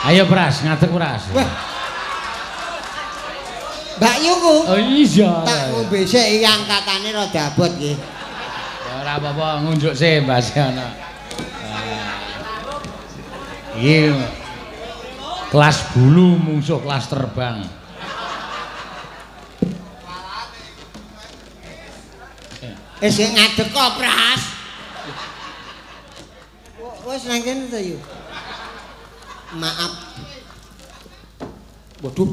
Ayo Pras, ngadeg Pras. Wah. Mbak Yuku. Oh iya. Tak ngombe sik iki angkatane rada abot iki. Ya ora apa-apa, ngunjuk sik Mbak ana. Iki kelas bulu mungsuh kelas terbang. Wis ngadeg kok Pras. Wis nang kene to yu. Maaf. Waduh.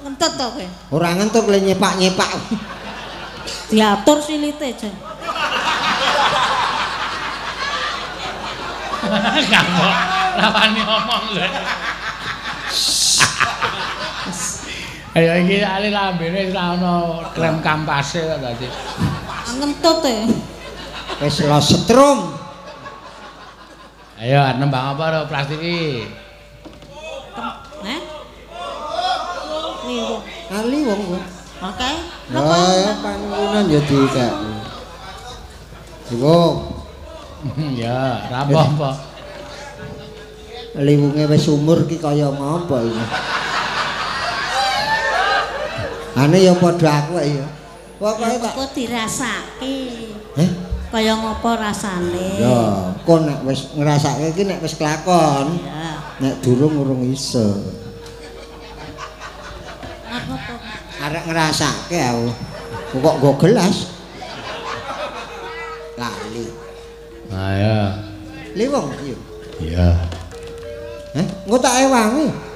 Ngentut to kowe? Ora ngentut le nyepak-nyepak. Diatur silite jan. Kamu rawani ngomong lho. Ayo iki ale lambene wis ora ono krem kampase kok dadi. Ngentut e. Wis lo setrum. Ayo nembang apa ro Prastiwi? Heh? Liwung. Ali wong kowe. Oke. Napa panggonan ya dikek. Liwung. Ya, ora apa-apa. Liwunge wis umur ki kaya ngopo iki? Ane ya padha aku ya. Pokoke tak kok dirasake. Heh? Kaya ngopo rasane? Ya, kok nek wis ngrasake iki nek wis kelakon. Ya. Nek durung urung iso. Apa kok? Arek ngrasake aku. Kok nggo gelas? Lali. Ayo. Liwung yo. Iya. Heh, engko tak ewangi.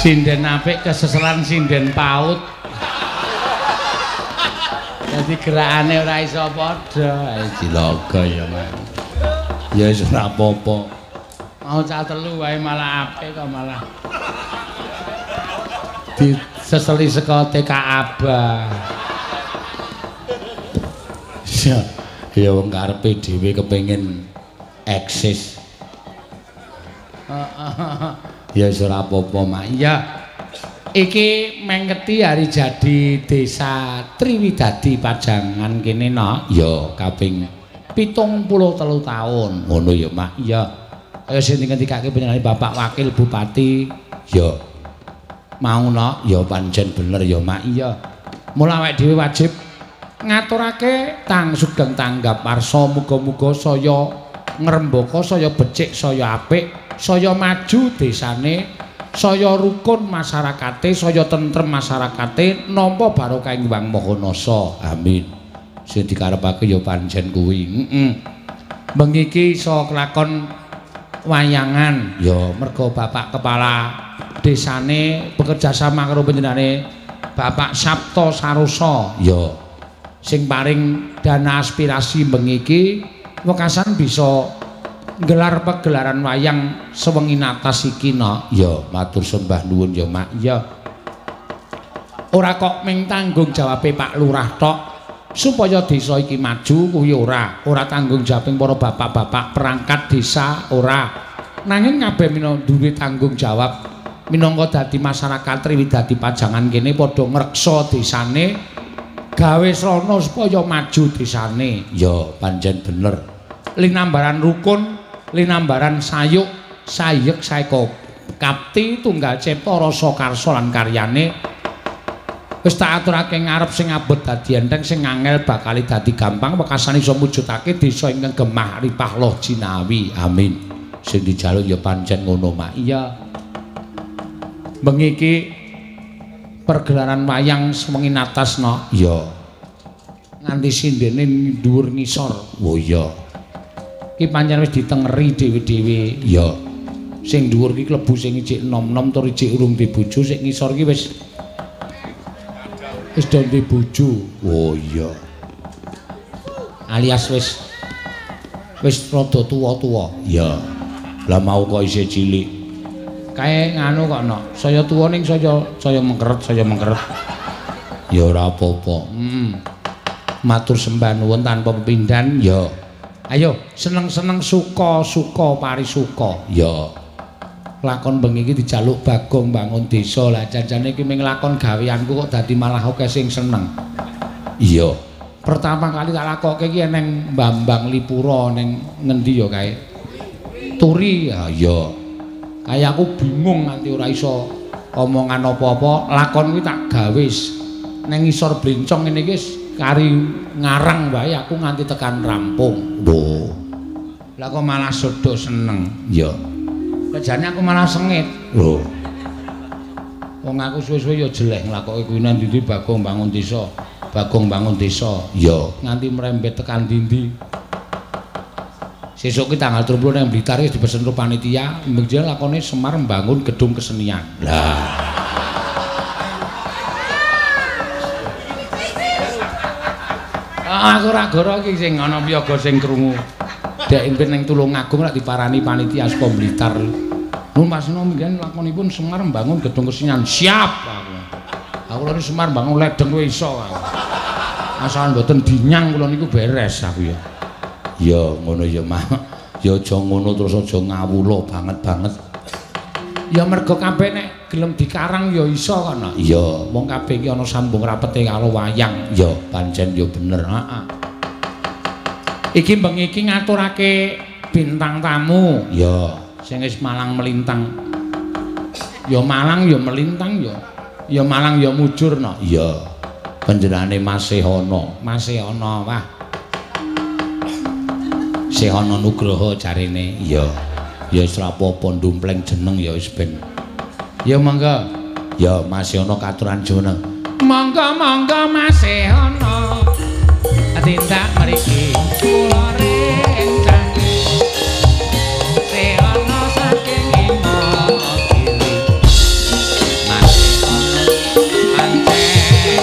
Sinden apik keseselan sinden paut. Dadi gerakane ora iso padha. Ayo cilaga ya, Mas. Ya wis ora apa-apa. Mau cah telu wae malah apik kok malah. Diseseli saka TK Abah. Ya, ya wong karepe dhewe kepengin eksis. Ya wis ora apa-apa, Mak. Iya. Iki mengketi hari jadi Desa Triwidadi Pajangan kene no. Ya kaping 73 taun. Ngono ya, Mak. Iya. Kaya sing ngendikake panjenengane Bapak Wakil Bupati. Ya. Mau no, ya pancen bener ya, Mak. Iya. Mula awake dhewe wajib ngaturake tang sugeng tanggap warsa muga-muga saya ngrembaka, saya becik, saya apik. saya maju desane, saya rukun masyarakate, saya tentrem masyarakate, nampa barokah ing Hyang Maha Nasa. Amin. Sing dikarepake ya pancen kuwi. Heeh. Bengi iki iso kelakon wayangan ya merga Bapak Kepala Desane bekerja sama karo panjenengane Bapak Sabto Sarosa ya sing paring dana aspirasi bengi iki wekasan bisa nggelar pegelaran wayang sewengi natas iki no ya matur sembah nuwun ya Mak ya ora kok ming tanggung jawabe Pak Lurah tok supaya desa iki maju kuwi ora tanggung jawab para bapak-bapak perangkat desa ora, nanging kabeh minangka duwe tanggung jawab minangka dadi masyarakat Triwidadi Pajangan kene padha ngreksa desane gawe srana supaya maju desane ya pancen bener linambaran rukun linambaran sayuk sayek saeka kapti tunggal cipta rasa karsa lan karyane wis tak aturake ngarep sing abot dadi enteng sing angel bakal dadi gampang wekasan iso mujudake desa ingkang gemah ripah loh jinawi. Amin. Sing dijaluk ya pancen ngono Mak. Iya. Bengi iki pergelaran wayang sewengi natas no. Iya. Nganti sindene dhuwur ngisor. Oh iya. Iki pancen wis ditengeri dhewe-dhewe. Iya. Sing dhuwur iki klebu sing ijik nom-nom tur ijik urung dibojo, sing ngisor iki wis do duwe bojo. Oh iya. Alias wis rada tuwa-tuwa. Iya. Lah mau kok isih cilik. Kae nganu kok no. Saya tuwa ning saya mengkeret, saya mengkeret. Ya ora apa-apa. Heeh. Matur sembah nuwun tanpa pepindhan ya. Ayo seneng-seneng suka-suka parisuka. Ya. Lakon bengi iki dijaluk Bagong bangun desa. Lah janjane iki ming lakon gaweanku kok dadi malah akeh sing seneng. Iya. Pertama kali tak lakoke iki neng Bambang Lipura neng ngendi ya kae? Turi. Ha iya. Kaya aku bingung nganti ora iso omongan apa-apa, lakon kuwi tak gawe neng ngisor blencong ngene iki kari ngarang wae aku nganti tekan rampung. Lho. Lah kok malah sodo seneng. Iya. Jane aku malah sengit. Lho. Wong aku suwe-suwe ya jeleh nglakoke kuwi nang ndi Bagong bangun desa. Bagong bangun desa. Ya, nganti merembet tekan ndi-ndi. Sesuk ki tanggal 30 nang Blitar wis dipesen karo panitia, mbenjing lakone Semar mbangun gedung kesenian. Lah. Ah, aku ora goro iki sing ana piyaga sing krungu. Dek impin ning Tulungagung lak diparani panitia saka Blitar. Nun Mas Nom mbiyen lakonipun Semar mbangun gedung kesenian. Siap aku. Aku lho Semar mbangun ledeng kowe iso aku. Asal mboten dinyang kula niku beres aku ya. Ya ngono ya Mak. Ya aja ngono terus aja ngawula banget-banget. Ya mergo kabeh nek gelem dikarang ya iso kono. Iya, wong kabeh iki ana sambung rapete karo wayang. Ya pancen ya bener, heeh. Iki bengi iki ngaturake bintang tamu. Ya, sing wis malang melintang. Ya malang ya melintang ya. Ya malang ya mujur no. Iya. Panjenengane Mas Sehono. Mas Sehono, wah. Sehono Nugroho jarene. Iya. Ya wis ora apa-apa ndumpleng jeneng ya wis ben. Ya monggo. Ya Mas Sehono katuran jeneng. Monggo-monggo Mas Sehono. Tindak mriki kula rencang. Sehono saking Imogiri. Mas Sehono pancen.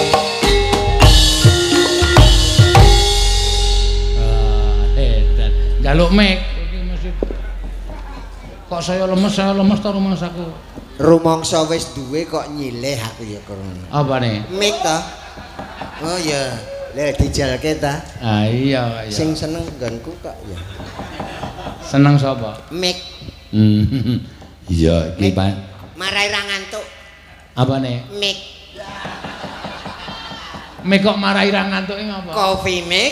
Edan. Njaluk mik iki mesti. Kok saya lemes ta rumangsaku. Rumangsa wis duwe kok nyilih aku ya kono. Apane? Mik ta? Oh iya. Lah dijalke ta? Ah iya iya. Sing seneng nggonku kok ya. Seneng sapa? Mik. Iya iki Pak. Marai ra ngantuk. Apane? Mik. Mik kok marai ra ngantuke ngapa? Kopi mik.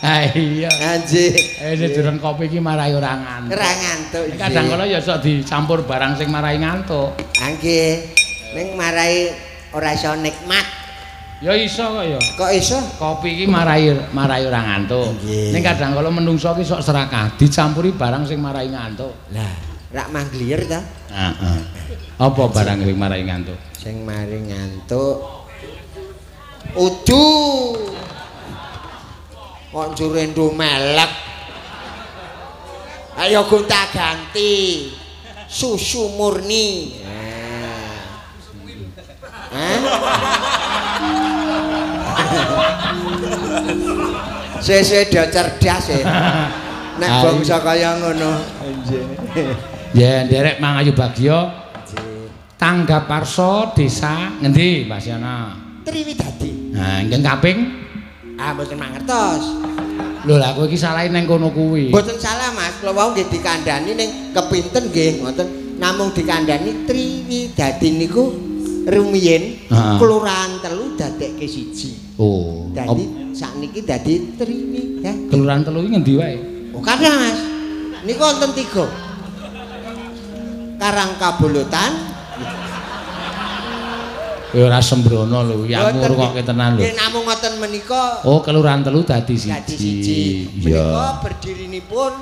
Ah iya. Anjir. Sing durung kopi iki marai ora ngantuk. Ora ngantuk. Kadang kala ya sok dicampur barang sing marai ngantuk. Ah nggih. Ning marai ora iso nikmat. Ya iso kok ya. Kok iso? Kopi iki marai ora ngantuk. Ning kadang kala menungso ki sok serakah, dicampuri barang sing marai ngantuk. Lah, rak manggliyer ta? Heeh. Apa barang sing marai ngantuk? Sing mari ngantuk. Udu. Kok njurendo melek. Ayo gonta-ganti. Susu murni. Hah? Sese do cerdas e. Nek bangsa kaya ngono. Nggih. Ya nderek Mangayu Bagya. Tanggap Parso desa ngendi Mbah Siana? Triwidadi. Nah, ingkang kaping? Ah mboten mangertos. Lho lah kowe iki salahe nang kono kuwi. Mboten salah Mas, kula wau nggih dikandhani ning kepinten nggih ngoten. Namung dikandhani Triwidadi niku rumiyin kelurahan telu dadekke siji. Oh. Dadi sakniki dadi Triwidadi. Kelurahan telu iki ngendi wae? Oh kathah Mas. Niku wonten 3. Karangkabolotan. Kowe ora sembrono lho, ya aku ngrungokke tenan lho. Nggih namung ngoten menika. Oh, kelurahan telu dadi siji. Dadi siji. Menika berdirinipun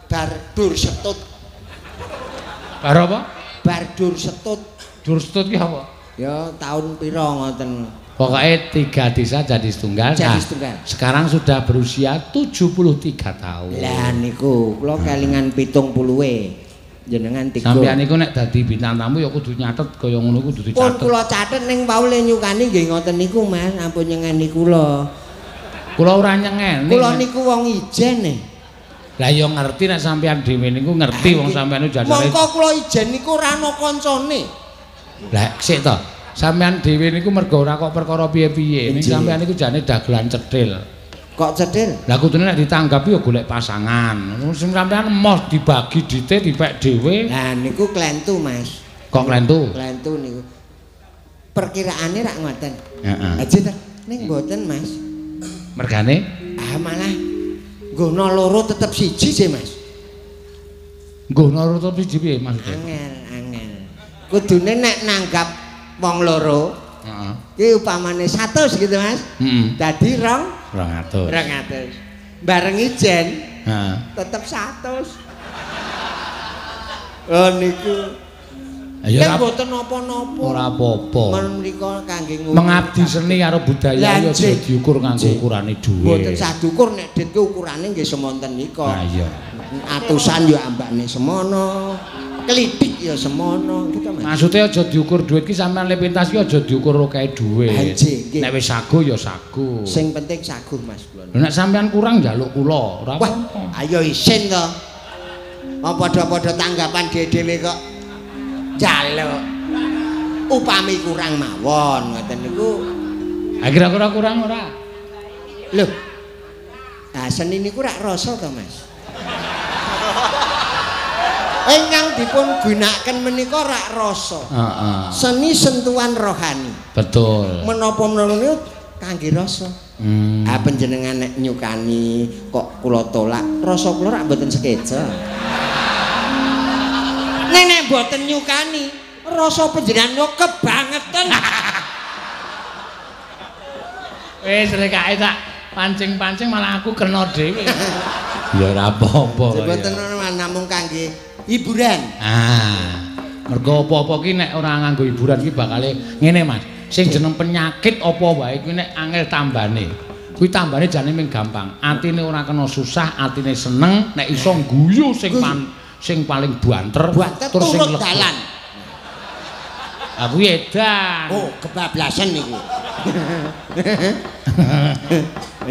Bardur Setut. Bar apa? Bardur Setut. Dur Setut ki apa? Ya tahun pira ngoten. Pokoke 3 desa jadi setunggal. Jadi setunggal. Nah, sekarang sudah berusia 73 tahun. Lah niku kula kelingan 70-e. Jenengan 3. Sampeyan niku nek dadi bintang tamu ya kudu nyatet kaya ngono kudu dicatet. Pun kula catet ning paule nyukani nggih ngoten niku Mas, ampun nyengeni kula. Kula ora nyengeni. Kula niku wong ijen e. Lah ya ngerti nek sampeyan dhewe niku ngerti wong sampeyan niku jajare. Mongko kula ijen niku ora ana kancane. Lah sik to. Sampeyan dhewe niku mergo ora kok perkara piye-piye. Ning sampeyan niku jane dagelan cethil. Kok cethil? Lah kudune nek ditanggapi ya golek pasangan. Sing sampeyan emoh dibagi dite dipek dhewe. Lah niku klentu Mas. Kok klentu? Klentu niku. Perkiraane rak ngoten. Heeh. Aja ta. Ning mboten Mas. Mergane? Ah malah nggono loro tetep siji sih Mas. Nggono loro tetep siji piye maksudnya? Angel, angel. Kudune nek nanggap wong loro, heeh. Ki upamane 100 gitu Mas. Heeh. Dadi 200. 200. Bareng ijen, heeh. Tetep 100. Oh niku. Ya mboten napa-napa. Ora apa-apa. Menika kangge mengabdi seni karo budaya ya aja diukur nganggo ukurane dhuwit. Mboten sadukur nek dit ku ukurane nggih semonten nika. Lah iya. Atusan ya ambane semono. Klithik ya semono gitu Mas. Maksude aja diukur dhuwit ki sampean le pentas ki aja diukur akeh dhuwit. Nek wis sago ya sago. Sing penting sago Mas kula. Nek sampean kurang njaluk kula, ora apa-apa. Ayo isin to. Wong padha-padha tanggapan dhewe-dhewe kok njaluk. Upami kurang mawon ngoten niku. Ha kira-kira kurang ora? Lho. Nah seni niku rak rasa to Mas. Ingkang dipun gunakaken menika rak rasa. Heeh. Seni sentuhan rohani. Betul. Menapa menapa niku kangge rasa. Ah panjenengan nek nyukani kok kula tolak, rasa kula rak mboten sekeca. Nek nek mboten nyukani, rasa panjenengan kok kebangetan. Wis rekake tak pancing-pancing malah aku kena dhewe. Ya ora apa-apa. Mboten namung kangge hiburan. Ah. Mergo apa-apa ki nek ora nganggo hiburan ki bakale ngene Mas. Sing jeneng penyakit apa wae kuwi nek angel tambane. Kuwi tambane jane mung gampang. Atine ora kena susah, atine seneng, nek iso ngguyu sing sing paling banter, terus sing turut dalan. Aku edan. Oh, kebablasan niku.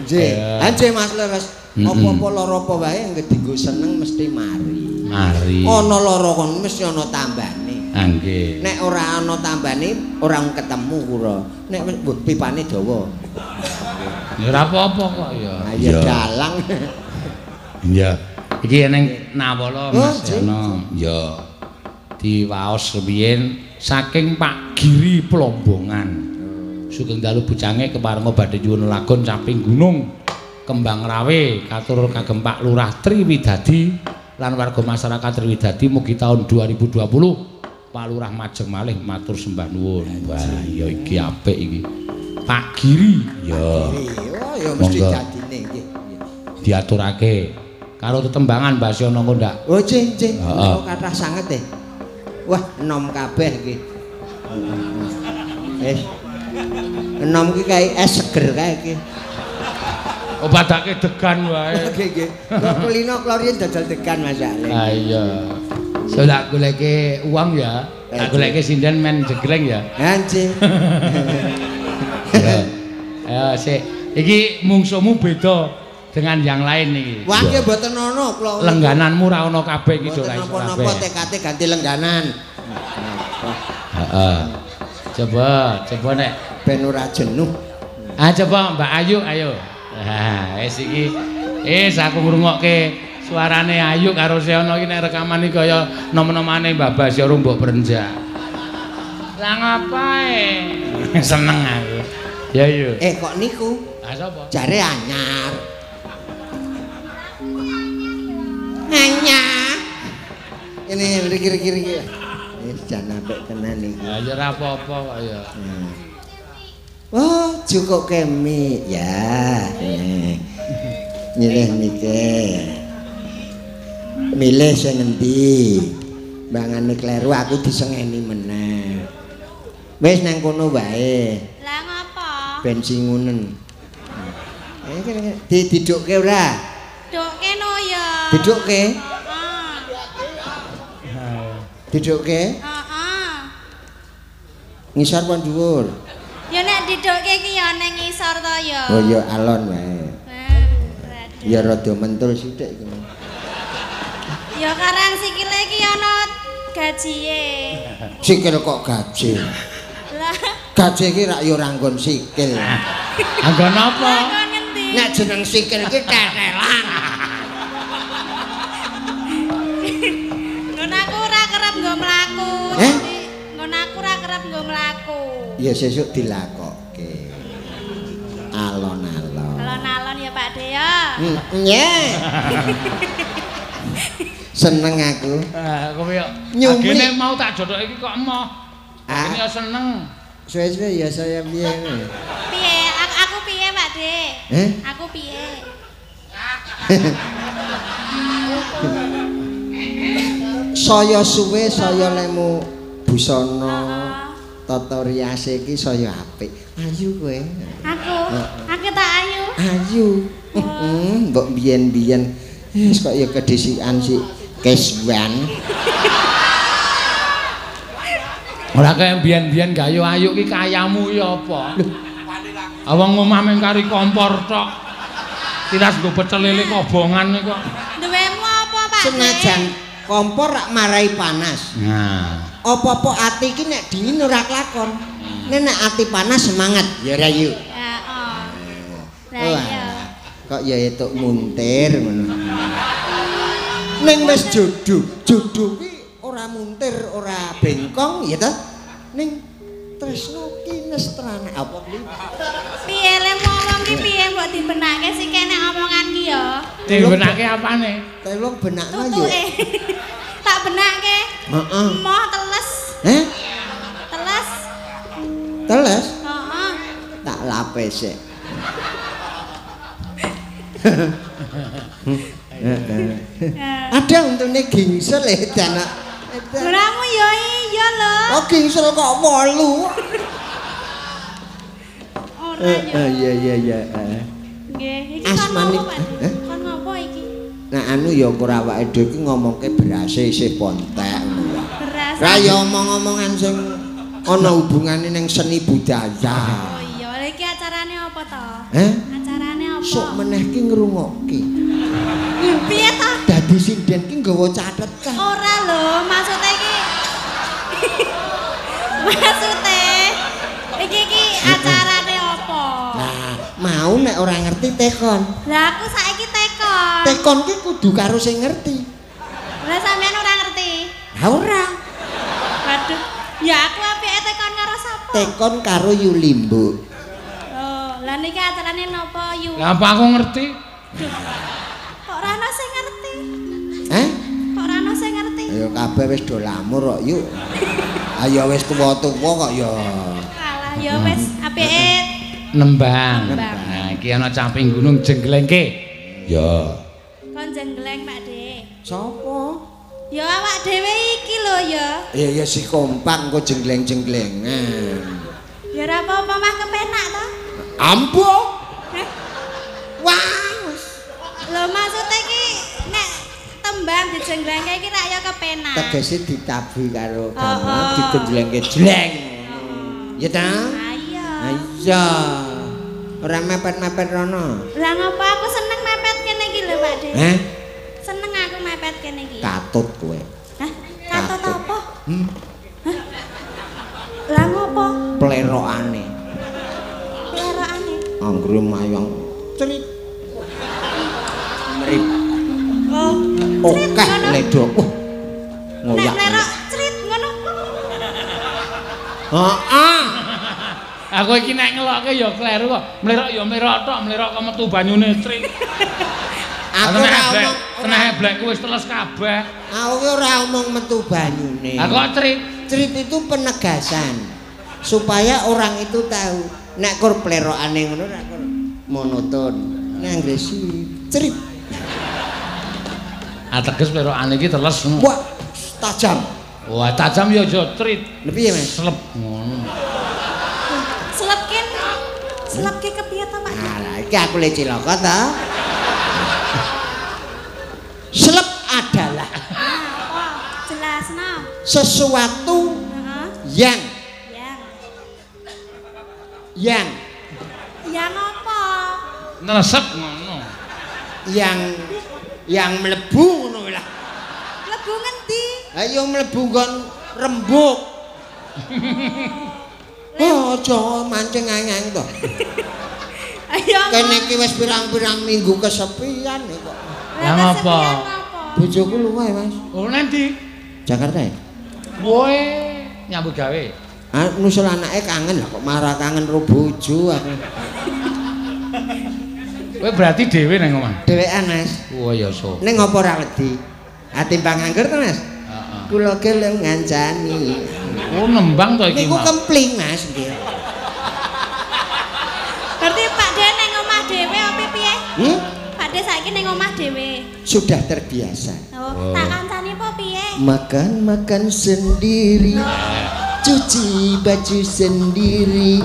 Nggih. Nggih Mas Leres. Apa-apa lara apa wae anggere dienggo seneng mesti mari. Mari. Ana lara kon mesti ana tambane. Ah nggih. Nek ora ana tambane ora ketemu kula. Nek pipane dawa. Ya ora apa-apa kok ya. Ya dalang. Iya. Iki eneng nawala Mas Yono. Ya. Diwaos rumiyin saking Pak Giri Plombongan. Sugeng dalu bujange keparenga badhe nyuwun lagon Caping Gunung Kembang Rawe katur kagem Pak Lurah Triwidadi lan warga masyarakat Triwidadi mugi tahun 2020 Pak Lurah Majeng malih matur sembah nuwun. Wah, ya iki apik iki. Pak Giri. Ya. Oh, ya mesti dadine nggih. Diaturake karo tetembangan Mbak Siono engko ndak. Oh, nggih, nggih. Kok kathah sanget e. Wah, enom kabeh iki. Wis. Enom iki kae es seger kae iki. Obadake degan wae. Nggih, nggih. Kulino kula riyen dodol degan Mas Ale. Ha iya. So tak goleke uang ya. Tak goleke sinden men jegleng ya. Ha nggih. Ya. Ayo sik. Iki mungsuhmu beda dengan yang lain iki. Wah, nggih mboten ana kula. Lenggananmu ra ana kabeh iki do ra iso kabeh. Napa-napa TKT ganti lengganan. Heeh. Coba, coba nek ben ora jenuh. Ah coba Mbak Ayu, ayo. Ha, wis iki. Wis aku ngrungokke suarane Ayu karo Seono iki nek rekaman iki kaya nom-nomane Mbah Basya mbok prenjak. Lah ngapae? Seneng aku. Ya yo. Eh kok niku? Ah sapa? Jare anyar. Anyar. Ini riki-riki. Wis jan apik tenan iki. Ya ya ora apa-apa kok ya. Oh, cukup kemi ya. Nyilih niki. Milih sing endi? Mbangane kleru aku disengeni meneh. Wis nang kono wae. Lah ngopo? Ben singunen. Eh didukke ora? Dukke no ya. Didukke? Heeh. Didukke? Heeh. Ngisor apa dhuwur? Ya nek didukke iki ya ning ngisor to ya. Oh ya alon wae. Ya rada mentul sithik iki. Ya karang sikile iki ana gajiye. Sikil kok gaji? Lah gaji iki rak ya ora nggon sikil. Anggon apa? Nek jeneng sikil iki tetelan. Nggon aku ora kerep nggo mlaku. Eh? Nggon aku ora kerep nggo mlaku. Ya sesuk dilakokke. Alon-alon. Alon-alon ya Pak De ya. Nggih. Seneng aku. Ah, kowe yo. Agene mau tak jodhok iki kok emoh. Agene yo seneng. Suwe-suwe ya saya piye. Piye? Aku piye, Pak De? Eh? Aku piye? Saya suwe saya lemu busana tata riase iki saya apik. Ayu kowe. Aku. Aku tak ayu. Ayu. Heeh, mbok biyen-biyen wis kok ya kedisikan si Keswan. Ora kaya biyen-biyen gayo ayu ki kayamu ya apa? Wong omah mung kari kompor tok. Tiras nggo pecel lele kobongan kok. Duwemu apa, Pak? Senajan kompor rak marai panas. Nah. Apa-apa ati iki nek dingin ora kelakon. Nek nek ati panas semangat. Ya ora yuk. Heeh. Lah iya. Kok ya etuk muntir ngono. Ning wis jodoh, jodoh ki ora muntir, ora bengkong ya ta. Ning tresno ki nestrana apa kuwi? Piye le ngomong ki piye mbok dibenake sik kene omongan ki ya. Dibenake apane? Tolong benakno yo. Tak benake. Heeh. Moh teles. Heh? Teles. Teles? Heeh. Tak lapis sik. Ada untune gingsel edan. Ora ya iya lho. Oh gingsel kok 8. Ora ya. Iya iya iya. Nggih, iki kon ngopo, Pak? Kon ngopo iki? Nah anu ya ora awake dhewe iki ngomongke berase isih pontek ngono. Beras. Ra ya omong-omongan sing ana hubungane ning seni budaya. Oh iya, lha iki acarane apa to? Heh? Acarane apa? Sok meneh ki ngrungokke. Piye to? Dadi sinden ki nggawa catetan. Ora lho, maksude iki. Maksude iki iki acarane apa? Lah, mau nek ora ngerti tekon. Lah aku saiki tekon. Tekon ki kudu karo sing ngerti. Lah sampean ora ngerti? Lah ora. Waduh, ya aku apike tekon karo sapa? Tekon karo Yulimbo. Oh, lah niki acarane napa Yu? Lah apa aku ngerti? Duh. Kok ora ana sing ngerti? Heh? Kok ora ana sing ngerti? Ayo kabeh wis do lamur kok, Yu. Ayo wis tuwa-tuwa kok ya. Alah ya wis apike nembang. Nah, iki ana caping gunung jengglengke. Ya. Kon jenggleng, Pak De. Sopo? Ya awak dhewe iki lho ya. Ya ya si kompak engko jenggleng-jenglengan. Ya ora apa-apa mah kepenak to. Ampuh. Wah, wis. Lho maksude iki nek tembang dijenglengke iki rak ya kepenak. Tegese ditabuhi karo gamelan digenjlengke jleng. Ya ta? Ha iya. Ha iya. Ora mepet-mepet rono. Lah ngapa aku seneng mepet kene iki lho, Pak De. Heh? Seneng aku mepet kene iki. Katut kowe. Hah? Katut apa? Hah? Lah ngopo? Plerokane. Plerokane. Anggere mayang cerit. Mrip. Oh, akeh ledok. Wah. Ngoyak. Nek plerok cerit ngono. Heeh. Aku iki nek ngelokke ya kleru kok. Mlerok ya mlerok tok, mlerok kok metu banyune cerit. Aku ora omong teneh blekku wis teles kabeh. Aku ora omong metu banyune. Lah kok cerit? Cerit itu penegasan supaya orang itu tahu nek kur plerokane ngono ora kur monoton. Nek anggere cerit. Ateges plerokane iki teles. Wah, tajam. Wah, tajam ya aja cerit. Lha piye, Mas? Slep ngono. Slepke. Slepke kepiye to, Pak? Lah iki aku le cilaka ta. Slep adalah apa? Jelasno. Sesuatu yang yang apa? Nesep ngono. Yang mlebu ngono lah. Mlebu ngendi? Ha iya mlebu nggon rembug. Oh, aja mancing anyang to. Ayo. Kene iki wis pirang-pirang minggu kesepian kok. Lah ngapa? Bojoku lunga ya, Mas. Oh, nanti Jakarta ya? Woe, nyambut gawe. Ah, nusul anake kangen lah kok marah kangen ro bojo aku. Kowe berarti dhewe nang omah. Dhewean, Mas. Oh ya so. Ning apa ora wedi? Ah timbang nganggur to, Mas? Heeh. Kula gelem ngancani. Oh, nembang to iki. Niku kempling, Mas, nggih. Berarti Pak De nang omah dhewe apa piye? Hmm? Pak De saiki nang omah dhewe. Sudah terbiasa. Oh, tak kancani apa piye? Makan-makan sendiri. Cuci baju sendiri.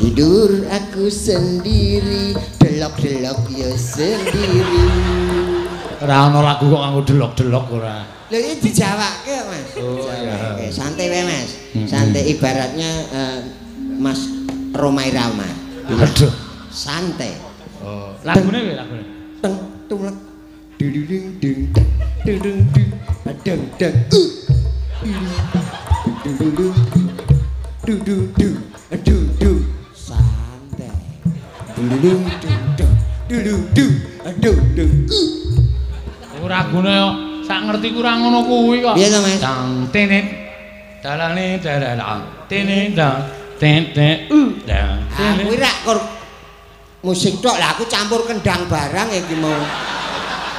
Tidur aku sendiri, delok-delok ya sendiri. Ora ana lagu kok nganggo delok-delok ora. Lha iki dijawake, Mas. Oh iya. Santai wae, Mas. Santai ibaratnya Mas Rhoma Irama. Aduh, santai. Oh, lagune piye lagune? Teng tulek. Ding ding ding ding ding ding ding. Du du du du du du du santai. Du du du du du du du. Ora guna yo sak ngerti kurang ngono kuwi kok. Piye to, Mas? Dang tenet. Dalane dalan tenet dang ten ten u dang. Kuwi rak kor musik tok lah aku campur kendang barang iki mau.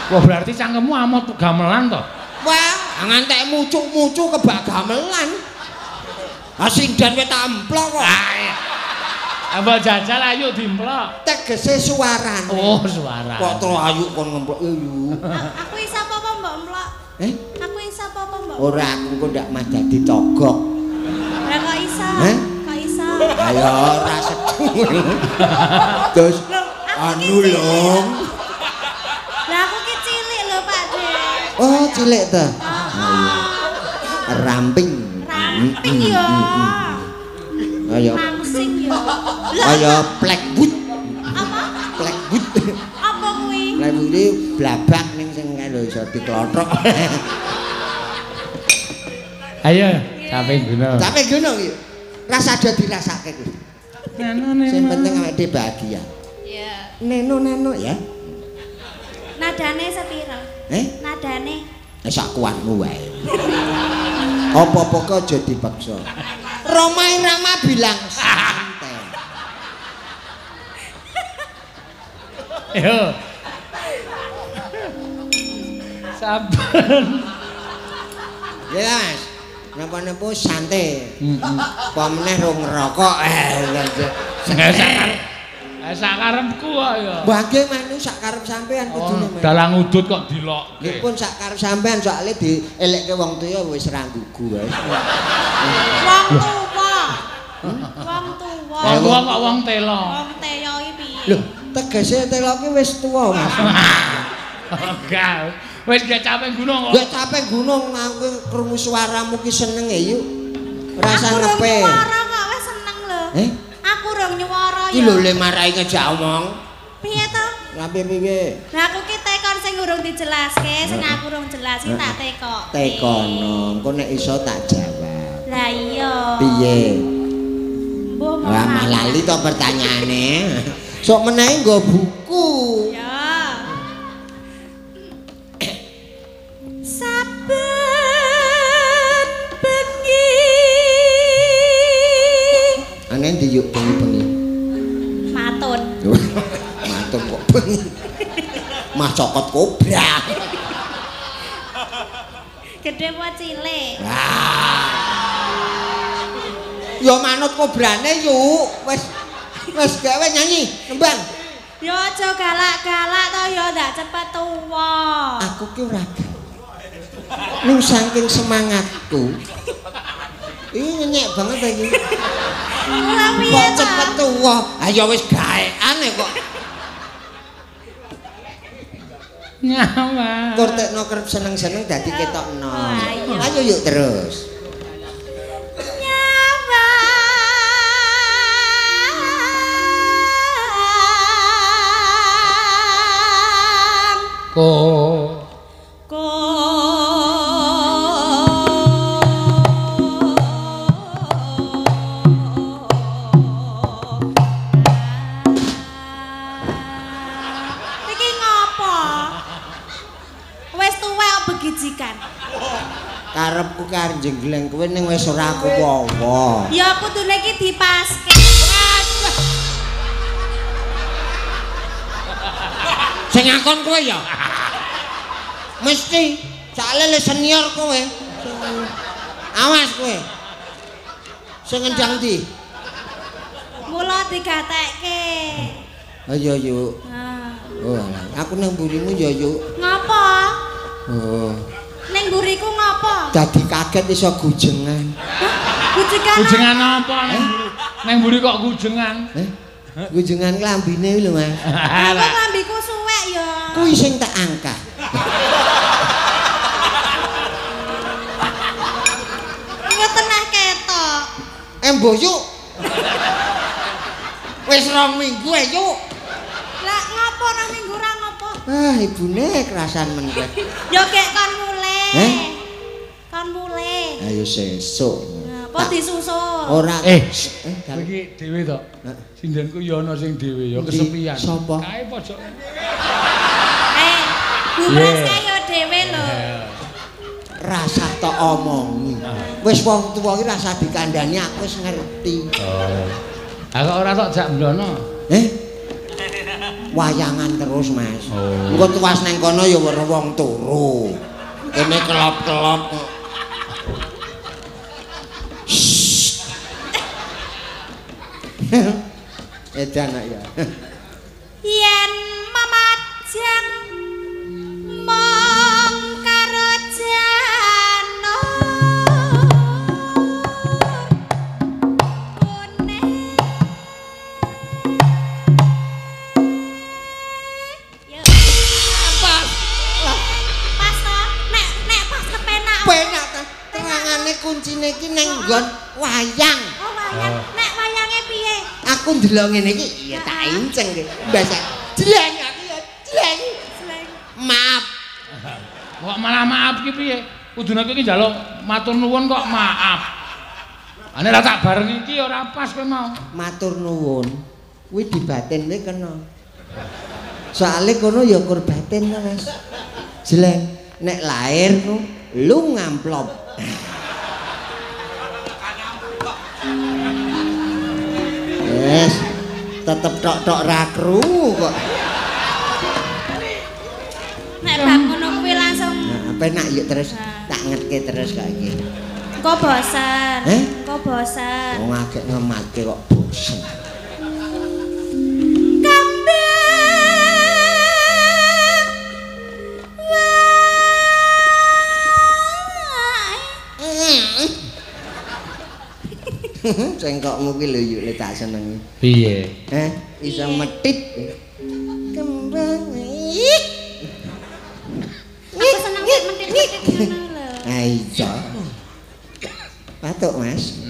Wah, berarti cangkemmu amot gamelan to? Wah, ngantek mucuk-mucuk kebak gamelan. Ah singdan wis tamplok kok. Ah, mbok jajal ayo dimplok. Tegese suarane. Oh, suara. Kok tro ayu kon ngemplok ayu. Aku iso apa-apa mbok emplok? Eh? Aku iso apa-apa mbok? Ora, aku engko ndak mah dadi togok. Lah kok iso? Kok iso? Ayo ora sedeng. Terus anu lho. Lah aku ki cilik lho, Pak De. Oh, cilik ta? Heeh. Ramping. Ramping yo. Kaya langsing yo. Kaya blackwood. Apa? Blackwood. Apa kuwi? Blackwood iki blabak ning sing kae lho iso diklothok. Ayo, sampe guna. Sampe guna iki. Rasa ada dirasake kuwi. Sing penting awake dhewe bahagia. Iya. Neno-neno ya. Nadane sepiro? Eh? Nadane. Sak kuatmu wae. Apa-apa kok aja dipaksa. Rhoma Irama bilang santai. Yo. Sabar. Ya, Mas. Napa-napa santai. Heeh. Apa meneh rong ngerokok. Sak karepku kok ya. Mbah nggih manu sak karep sampean kudune. Dalang udut kok dilokke. Nggih pun sak karep sampean soalé dielekke wong tuwa wis ra nggugu wae. Wong tuwa. Wong tuwa. Wong tuwa kok wong telo. Wong telo iki piye? Lho, tegese telo ki wis tuwa, Mas. Enggak. Wis gak capek gunung kok. Gak capek gunung aku krungu suaramu ki seneng e yuk. Rasa ngepe. Aku rong nyuwara kok wis seneng lho. Eh? Aku rong nyuwara ya. Ki lho le marai ngejak omong. Piye to? Lah piye? Lah aku ki tekon sing urung dijelaske, sing aku urung jelas ki tak tekokke. Tekono, engko nek iso tak jawab. Lah iya. Piye? Mbuh. Lah malah lali to pertanyaane. Sok menawi nggo buku. Ya. Saben bengi. Ane ndi yuk bengi-bengi? Matun. Matun kok bengi. Mah cokot kobra. Gedhe apa cilik? Wah. Ya manut kobrane yuk. Wis wis gawe nyanyi nembang. Ya aja galak-galak to ya ndak cepet tuwa. Aku ki ora ning saking semangatku. Iki nyenyek banget iki. Lah piye kok cepet tuwa? Ha ya wis gaekane kok. Nyawa. Kurtekno kerep seneng-seneng dadi ketokno. Ayo yuk terus. Ko iki ngopo? Wis tuwek begijikan. Karepku karo jenggleng kowe ning wis ora aku apa-apa. Ya kudune iki dipaske. Sing ngakon kowe ya? Mesti, soalnya le senior kowe. Awas kowe. Sing ngendang ndi? Mula digatekke. Ayo yuk. Oh, aku nang mburimu ya yuk. Ngopo? Oh. Ning mburiku ngopo? Dadi kaget iso gujengan. Gujengan. Gujengan apa ning mburi? Ning mburi kok gujengan? Eh? Gujengan klambine lho, Mas. Kok klambiku suwek ya. Kuwi sing tak angkat. Iku tenah ketok. Embo yuk. Wis 2 minggu e yuk. Lah ngopo 2 minggu ra ngopo? Ah, ibune kerasan men kowe. Ya gek kon mulih. Eh? Kon mulih. Ayo sesuk. Apa disusul? Ora. Iki dhewe to. Sindenku ya ana sing dhewe ya kesepian. Sapa? Kae pojok. Bu Pras kae ya dhewe lho. Rasah tok omongi. Wis wong tuwa iki rasah dikandhani aku wis ngerti. Oh. Lah kok ora tok jak mblono? Eh? Wayangan terus, Mas. Engko tuwas nang kono ya weruh wong turu. Kene kelop-kelop kok. Edan ya. Yen memajang mong karo janur kuning. Yo. Pas. Pas to? Nek nek pas kepenak. Penak ta. Terangane kuncine iki ning nggon wayang. Oh, wayang. Nek wayange piye? Aku ndelok ngene iki ya tak inceng iki. Mbasa jleng aku ya jleng. Maaf. Kok malah maaf ki piye? Kudune iki njaluk matur nuwun kok maaf. Ane ra tak bareng iki ora pas kowe mau. Matur nuwun. Kuwi dibatin kowe kena. Soale kono ya kur batin to, Mas. Jleng nek lahir ku lu ngamplop. Yes, tetep tok-tok ra krungu kok. Nek bab ngono kuwi langsung. Nah, penak yuk terus tak ngetke terus kok iki. Engko bosen. Eh? Engko bosen. Wong akeh ngematke kok bosen. Kembang wae. Cengkokmu ki lho yuk le tak senengi. Piye? Eh, iso metit. Kembang. Aku seneng nek mentit-mentit ngono lho. Ha iya. Batuk, Mas.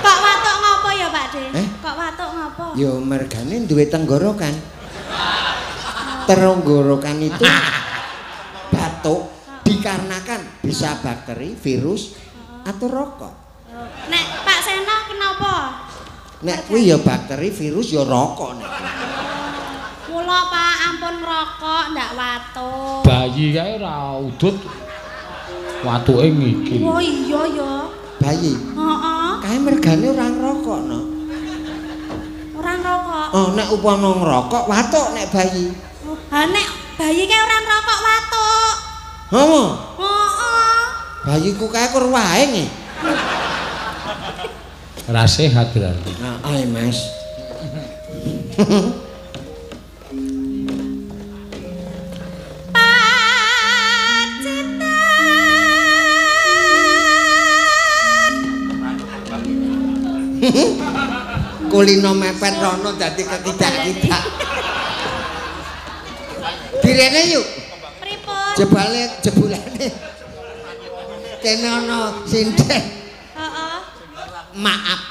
Kok watuk ngopo ya, Pak De? Eh? Kok watuk ngopo? Ya mergane duwe tenggorokan. Tenggorokan itu batuk dikarenakan bisa bakteri, virus atau rokok. Nek Pak Seno kenapa? Nek kuwi ya bakteri, virus ya rokok nek. Mula Pak ampun rokok ndak watuk. Bayi kae ora udut. Watuke ngikil. Oh iya ya. Bayi. Heeh. Kae mergane ora ngrokok no. Ora ngrokok. Oh nek upama ngrokok watuk nek bayi. Ha nek bayi kae ora ngrokok watuk. Heeh. Heeh. Bayiku kae kur wae nggih. Ora sehat berarti. Heeh, Mas. Pacitan. Kulino mepet rono dadi kekidak-kidak. Direne yuk. Pripun? Jebale jebulane. Kene ana sinden. Heeh. Maaf.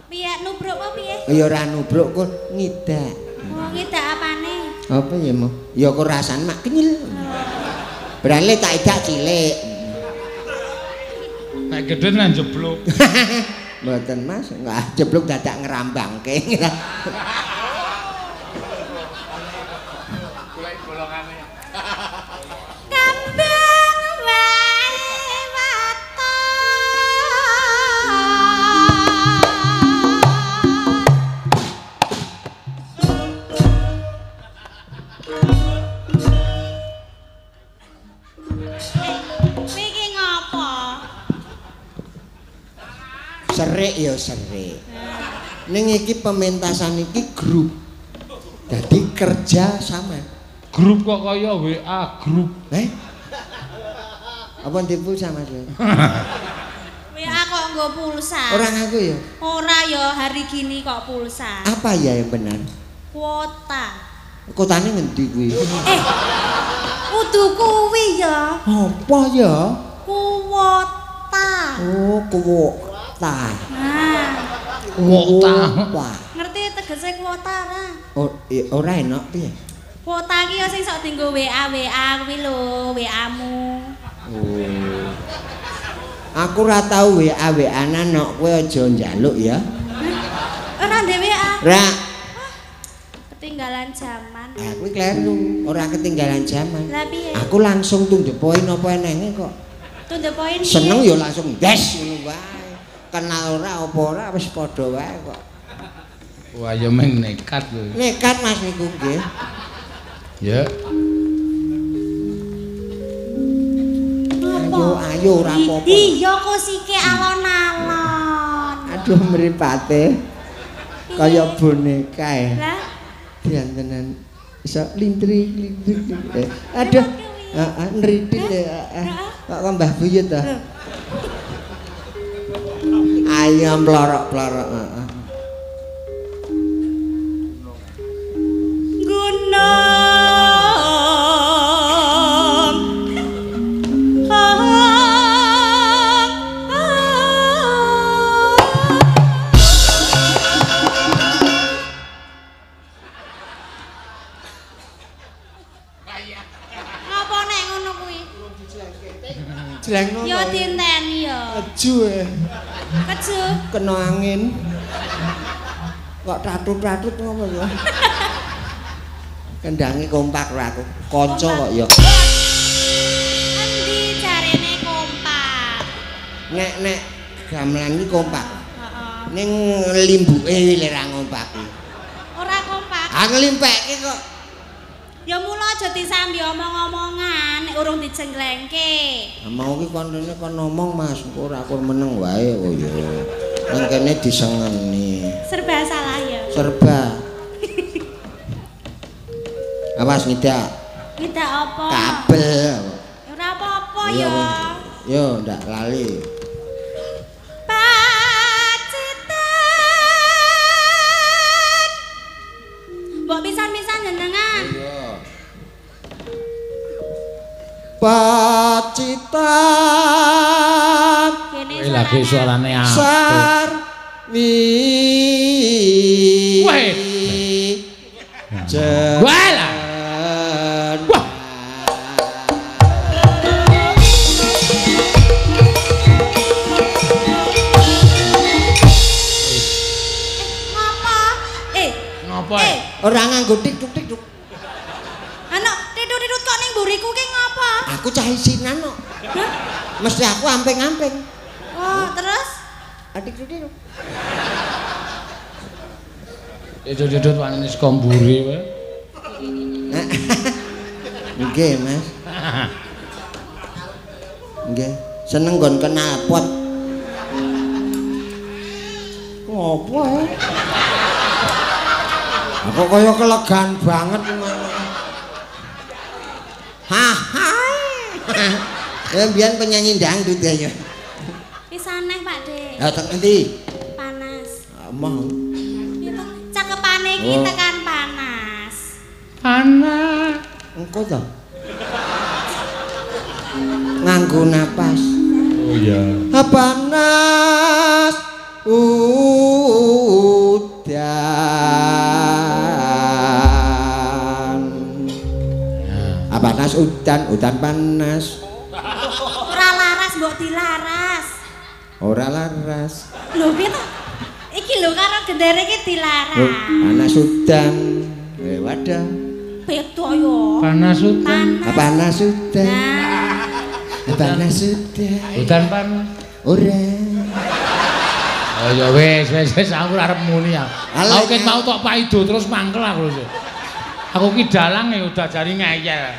Piye nubruk apa piye? Ya ora nubruk kok ngidak. Oh, ngidak apane? Apa ya, Mo? Ya kok rasane mak kenyil. Berarti tak idak cilik. Nek gedhe nang jeblok. Mboten, Mas. Enggak jeblok dadak ngrambangke. Golek bolongane. Kembang wae watuk. Iki ngopo? Serik ya serik. Ning iki pementasan iki grup. Dadi kerja sama. Grup kok kaya WA grup. Eh? Apa ndek pulsa Mas? WA kok nggo pulsa? Ora ngaku ya? Ora ya, hari gini kok pulsa. Apa ya yang benar? Kuota. Kotane ngendi kuwi? Eh. Kudu kuwi ya. Apa ya? Kuota. Oh, kuota. Nah, Kuota. ngerti tegese kuota ora? Oh, ora enak piye? Kuota ki ya sing sok dienggo WA WA kuwi lho, WA-mu. Oh. Aku ora tau WA WA-nan nok kowe aja njaluk ya. Ora ndek WA. Ora. Ketinggalan zaman. Ah, kuwi kleru, ora ketinggalan zaman. Lah piye? Aku langsung to the point apa enenge kok. To the point. Seneng ya langsung des ngono wae. Kenal ora apa ora wis padha wae kok. Wah, ya meng nekat lho. Nekat Mas niku nggih. Ya. Ayo ayo ora apa-apa. Iya kok sike alon-alon. Aduh mripate kaya boneka e. Lah, diantenan iso lintri-lintri. Aduh, heeh nritit heeh. Kok Mbah Buyut ta? Ayo mlorok-mlorok heeh. Gunung. Ngapa nek ngono kuwi? Jlengno. Ya dinteni ya. Keju e. Keju. Kena angin. Kok tatut-tatut ngopo ya? Kendange kompak karo aku. Kanca kok ya. Endi jarene kompak? Nek-nek gamelan iki kompak. Heeh. Ning limbuke lha ra kompak. Ora kompak. Ah nglimpekke kok. Ya mula aja disambi omong-omongan nek urung dijenglengke. Mau ki kontene kon ngomong Mas, engko ora aku meneng wae. Oh iya. Nang kene disengeni. Serba salah ya. Serba. Awas ngidak. Ngidak apa? Kabel. Ora apa-apa ya. Yo ndak lali. Pacitan. Mbok pisan-pisan jenengan. Iya. Pacitan. Kene lagi suarane apik. Sarwi. Wah. Wah. Wah. Ngapa? Ngopo? Ora nganggo tik-tik-tik. Ana titut-titut kok ning mburiku ki ngapa? Aku cah isinan kok. Hah? Mesti aku amping-amping. Oh, terus? Adik-adik. Titut-titut wanine saka mburi wae. Nggih, Mas. Nggih, seneng nggon knalpot. Ngopo ae? Aku kaya kelegan banget ngono. Haha. Ya mbiyen penyanyi dangdut ya. Wis aneh, Pak De. Ha tek endi? Panas. Mau. Itu cakepane iki tekan panas. Panas. Engko to. Nganggo napas. Oh iya. Panas udan. Panas udan, udan panas. Ora laras mbok dilaras. Ora laras. Lho piye to? Iki lho karo gendere iki dilaras. Oh, panas udan. Wadah. Beda yo. Panas udan. Panas udan. Panas udan. Udan panas. Ora. Oh ya wis wis wis aku arep muni ya. Aku ket mau tok paido terus mangkel aku lho. Aku ki dalang ya udah jari ngeyel.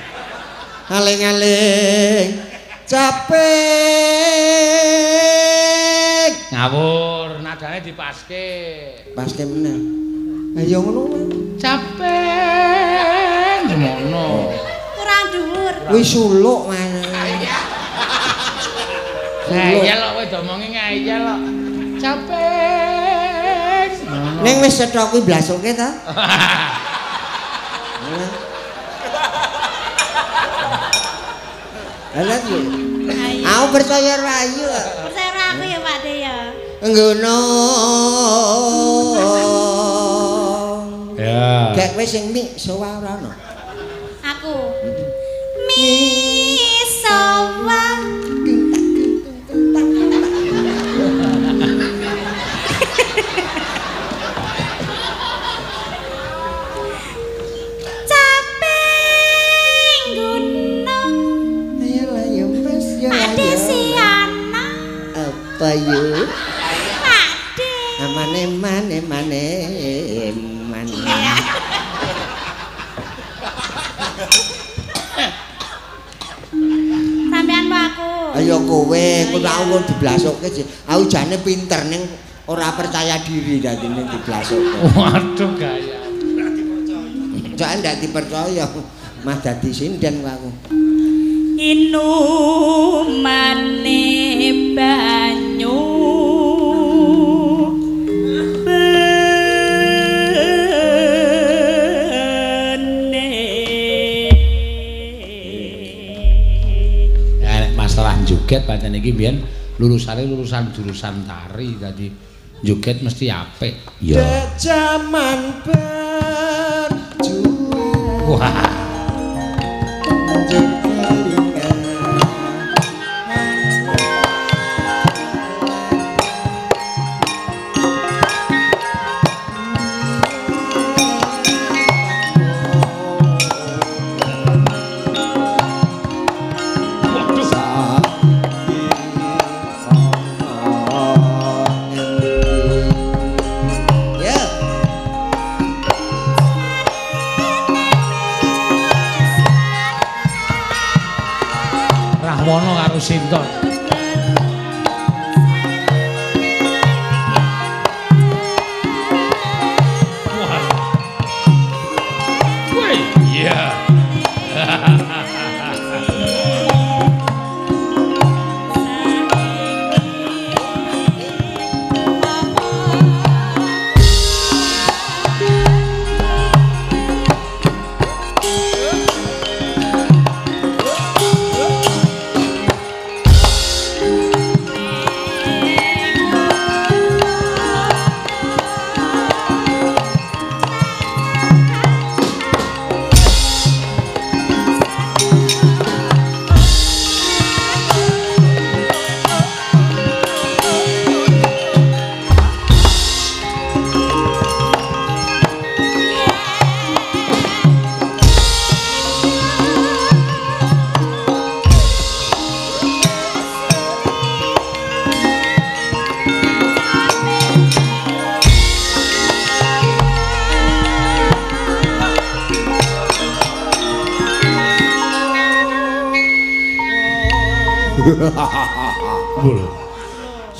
Aling-aling capek. Ngawur, nadane dipaske. Paske meneh. Ayo ngono. Capek semono. Kurang dhuwur. Wis suluk Mas. Ngeyel kok kowe domongi ngeyel kok. Capek. Ning wis cetha kuwi blasuke ta? Lah piye? Aku percaya karo Ayu. Percaya karo aku ya Pak De ya. Nggono. Ya. Gek kowe sing mi sowa ora ono. Aku. Mi sowa. Apa yuk? Pak De. Mane mane mane mane. Sampean apa aku? Ayo kowe, kowe aku diblasokke. Aku jane pinter ning ora percaya diri dadine diblasokke. Waduh gaya. Ora dipercaya. Jane ndak dipercaya. Mas dadi sinden aku. Inumane banyu bene. Ya nek masalah joget pancen iki mbiyen lulusane lulusan jurusan tari dadi joget mesti apik. Ya. Jaman berjuang. Wah. Ya. Rahwana karo Sinta. Wih, iya.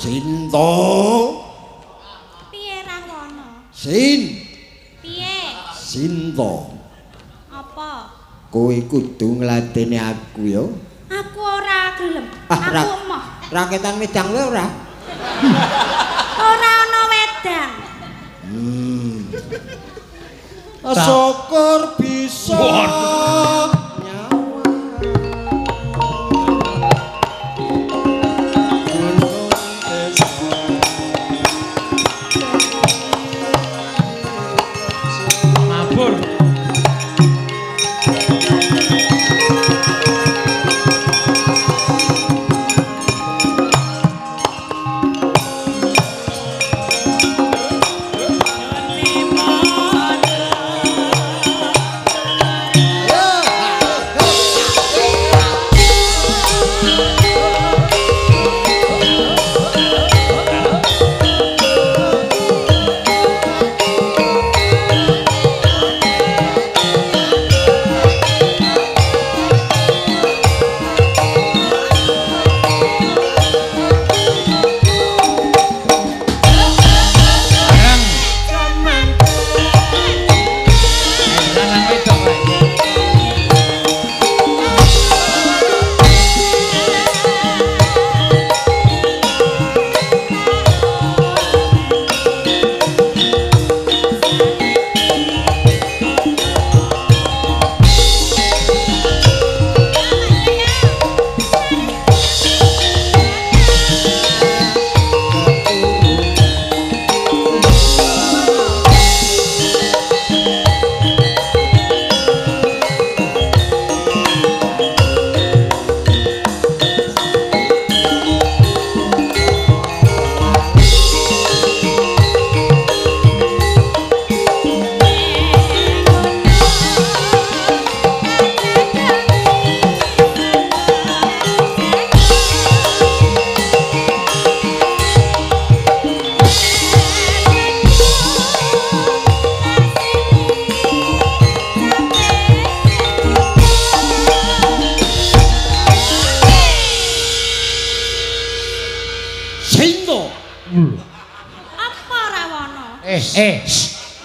Sinta. Piye Rahwana? Sin. Piye? Sinta. Apa? Kowe kudu ngladeni aku ya. Aku ora gelem. Aku emoh. Raketan wedang kowe ora? Ora ana wedang. Syukur bisa.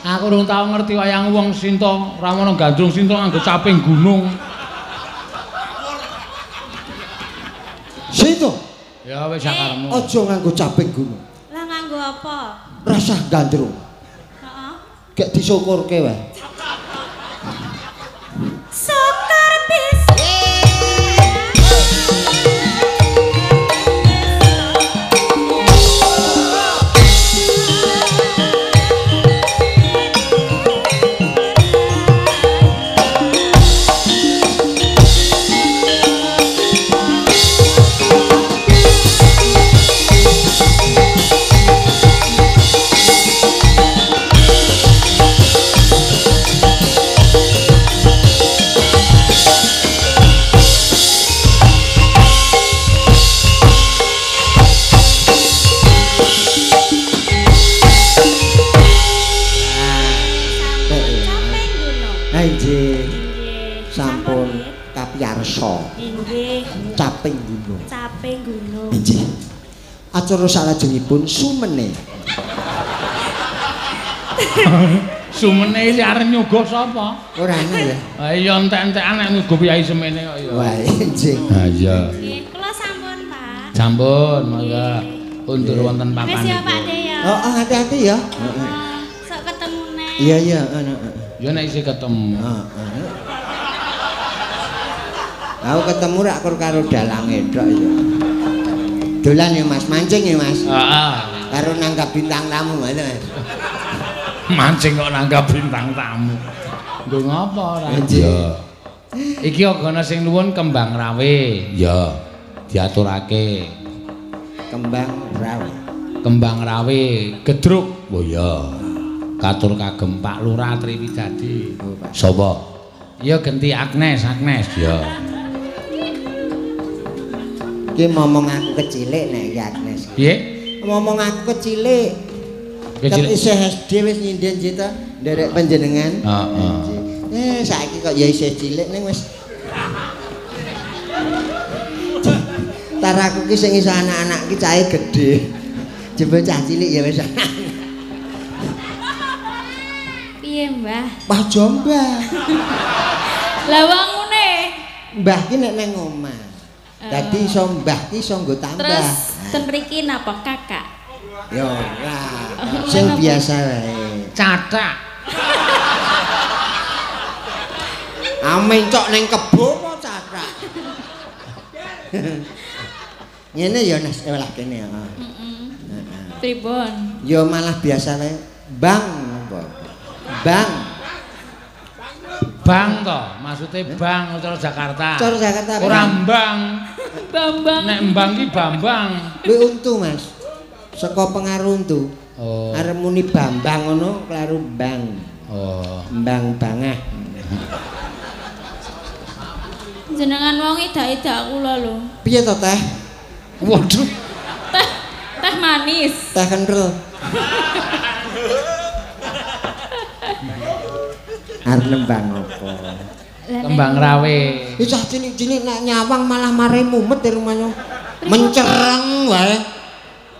Aku urung tau ngerti wayang wong Sinta, Rahwana gandrung Sinta nganggo caping gunung. Sinta. Ya wis sakarepmu. Aja nganggo caping gunung. Lah nganggo apa? Rasah gandrung. Heeh. Gek disyukurke wae. Syukur bisa. Kapiyarsa. Inggih. Caping gunung. Caping gunung. Inggih. Acara salajengipun sumene. Sumene iki arep nyuguh sapa? Ora ana ya. Ha iya entek-entekan nek nyuguh piyai semene kok ya. Wah, nggih. Ha iya. Nggih, kula sampun, Pak. Sampun, monggo. Undur wonten papan. Wis ya, Pak De ya. Heeh, hati-hati ya. Heeh. Sok ketemu neh. Iya, iya, heeh. Ya nek isih ketemu. Heeh. Aku ketemu rak kur karo dalange tok ya. Dolan ya Mas, mancing ya Mas. Heeh. Karo nanggap bintang tamu ngono Mas. Mancing kok nanggap bintang tamu. Nggo ngapa ora? Iya. Iki ana sing nuwun kembang rawe. Ya, diaturake. Kembang rawe. Kembang rawe gedruk. Oh iya. Katur kagem Pak Lurah Triwidadi. Oh, Pak. Sapa? Ya genti Agnes, Agnes. Ya. Iki momong aku kecilik nek iki Agnes. Piye? Momong aku kecilik. Kecilik isih SD wis nyinden cita nderek panjenengan. Heeh. Saiki kok ya isih cilik ning wis. Tar aku ki sing iso anak-anak ki cahe gedhe. Jebul cah cilik ya wis. Piye, Mbah? Wah, jombah. Lah wangune. Mbah ki nek nang omah. Dadi iso mbah ki iso nggo tambah. Terus ten mriki napa kakak? Ya ora. Sing biasa wae. Cathak. Amencok ning kebo apa cathak? Ngene ya Nes, lah kene ya. Heeh. Pripun? Ya malah biasa wae. Bang apa? Bang. Bang to, maksude bang cara Jakarta. Cara Jakarta. Ora mbang. Bambang. Nek mbang ki Bambang. Kuwi untu, Mas. Saka pengaruh untu. Oh. Arep muni Bambang ngono kleru bang. Oh. Mbang bangah. Jenengan wong idak-idak kula lho. Piye to, Teh? Waduh. Teh teh manis. Teh kenthel. Arep nembang apa? Kembang rawe. Iki cah cilik-cilik nek nyawang malah mare mumet di rumahnya. Mencereng wae.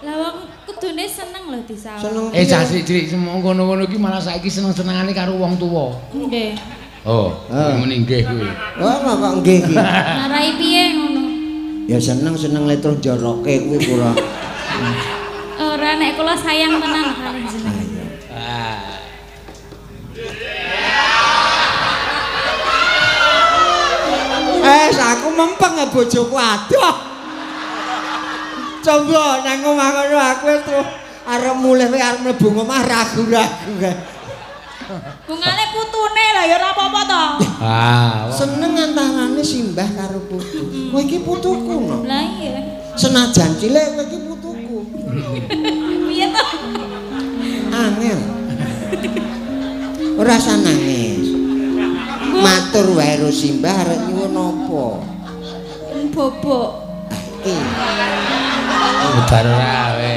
Lah wong kudune seneng lho disawang. Seneng. Cah cilik ngono-ngono iki malah saiki seneng-senengane karo wong tuwa. Nggih. Oh, muni nggih kuwi. Oh, kok nggih iki. Ngarai piye ngono? Ya seneng-seneng le terus njoroke kuwi kula. Ora nek kula sayang tenan kalih jenengan. Ah. Aku mempeng bojoku adoh. Coba nang omah kono aku wis terus arep mulih kowe arep mlebu omah ragu-ragu kae. Bungane putune lah ya ora apa-apa to. Ah, seneng antarane simbah karo putu. Kowe iki putuku no. Lah iya. Senajan cilik kowe iki putuku. Piye to? Angel. Ora usah nangis. Matur wae karo simbah arep nyuwun apa? Bobok. Iki. Udan ora kowe.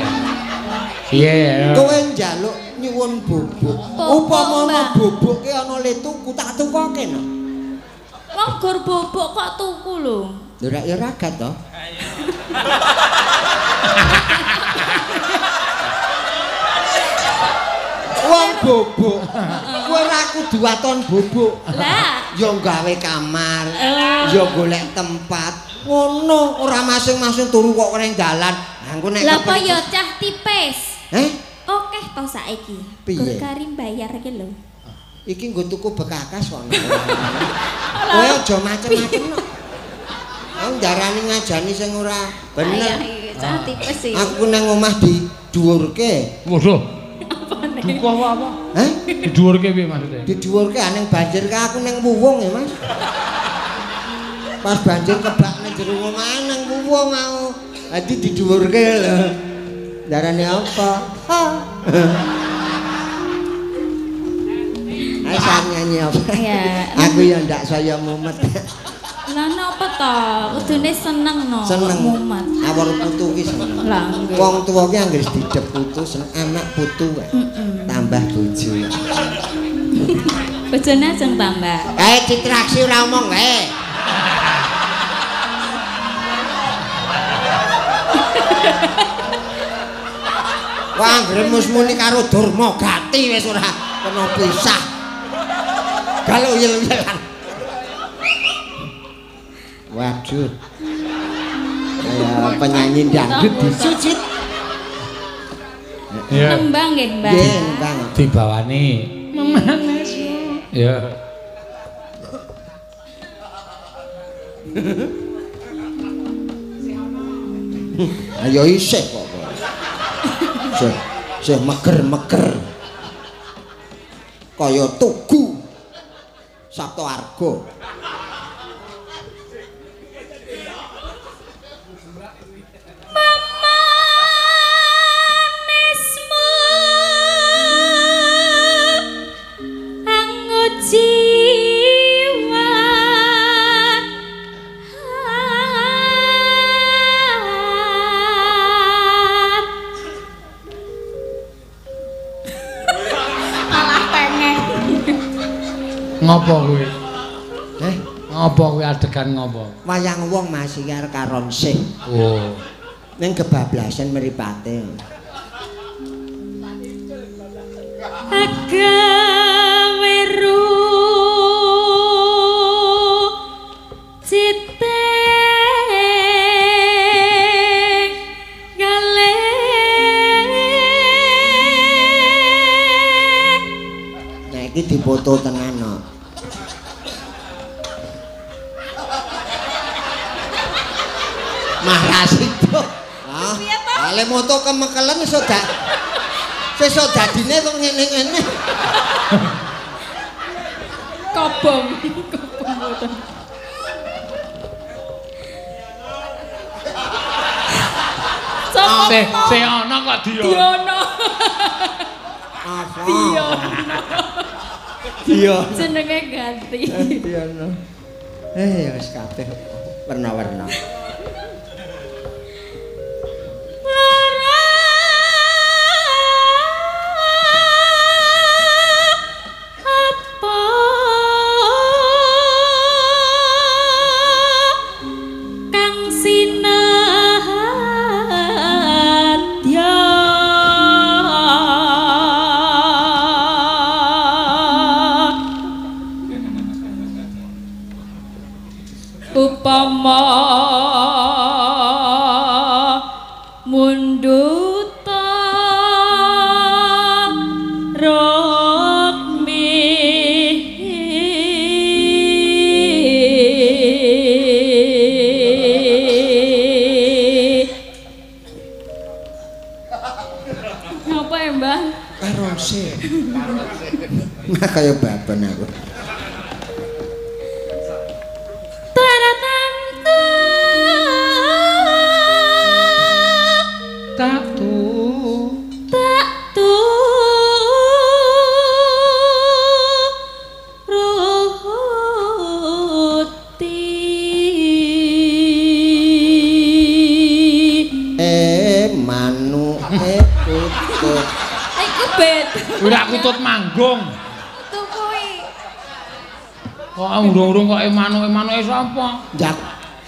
Piye? Kowe njaluk nyuwun bobok. Upama ana bobok ki ana le tuku tak tukoke no. Wong gur bobok kok tuku lho. Lho rak ya ragat to. Wong bobok. Kowe ora kudu waton bobok. Lah, ya gawe kamar, ya golek tempat. Ngono ora masing-masing turu kok ning dalan. Lah engko nek Lah apa ya cah tipis? Heh? Okeh to saiki. Gur kari mbayar ki lho. Iki nggo tuku bekakas kok. Kowe aja macem-macem no. Aku ndarani ngajani sing ora bener. Cah tipis iki. Aku nang omah didhuwurke. Waduh. Dukuh apa apa? Hah? Didhuwurke piye maksudnya? Didhuwurke ning banjir ka aku ning wuwung ya, Mas. Pas banjir kebak nang jero omah nang wuwung aku. Dadi didhuwurke lho. Darane apa? Ha. Ayo nyanyi apa? Ya. Aku ya ndak saya mumet. Lah napa to? Kudune seneng no. Seneng. Mumet. Awor putu ki seneng. Lah nggih. Wong tuwa ki anggere didep putu seneng anak putu wae. Tambah bojo. Bojone ajeng tambah. Kae citraksi ora omong wae. Wah, gremus muni karo Durma Gati wis ora kena pisah. Galo yel-yelan. Waduh. Kaya penyanyi dangdut disucit. Nembang nggih, Mbak. Nggih, nembang. Dibawani memanesmu. Ya. Ayo isih kok. Sih meger-meger. Kaya tugu Sabto Argo. Memanismu jiwa. Malah pengen. Ngopo kuwi? Ngopo kuwi adegan ngopo? Wayang wong Mas iki arep karon sih. Oh. Ning kebablasan mripate. Agaweru cite gale. Nek iki dipoto tenan no. Maras itu. Ah, ale moto kemekelen iso dak. Sesuk dadine kok ngene-ngene. Kobong, kobong moto. Se se ana kok Diono. Apa? Diono. Diono. Jenenge ganti. Diono. Ya wis kabeh warna-warna. Upama munduta rukmi ngapa ya Mbah? Karose. Nah kaya baban aku. Ora kutut manggung. Kutu kuwi. Kok urung-urung kok manuke-manuke sapa? Ndak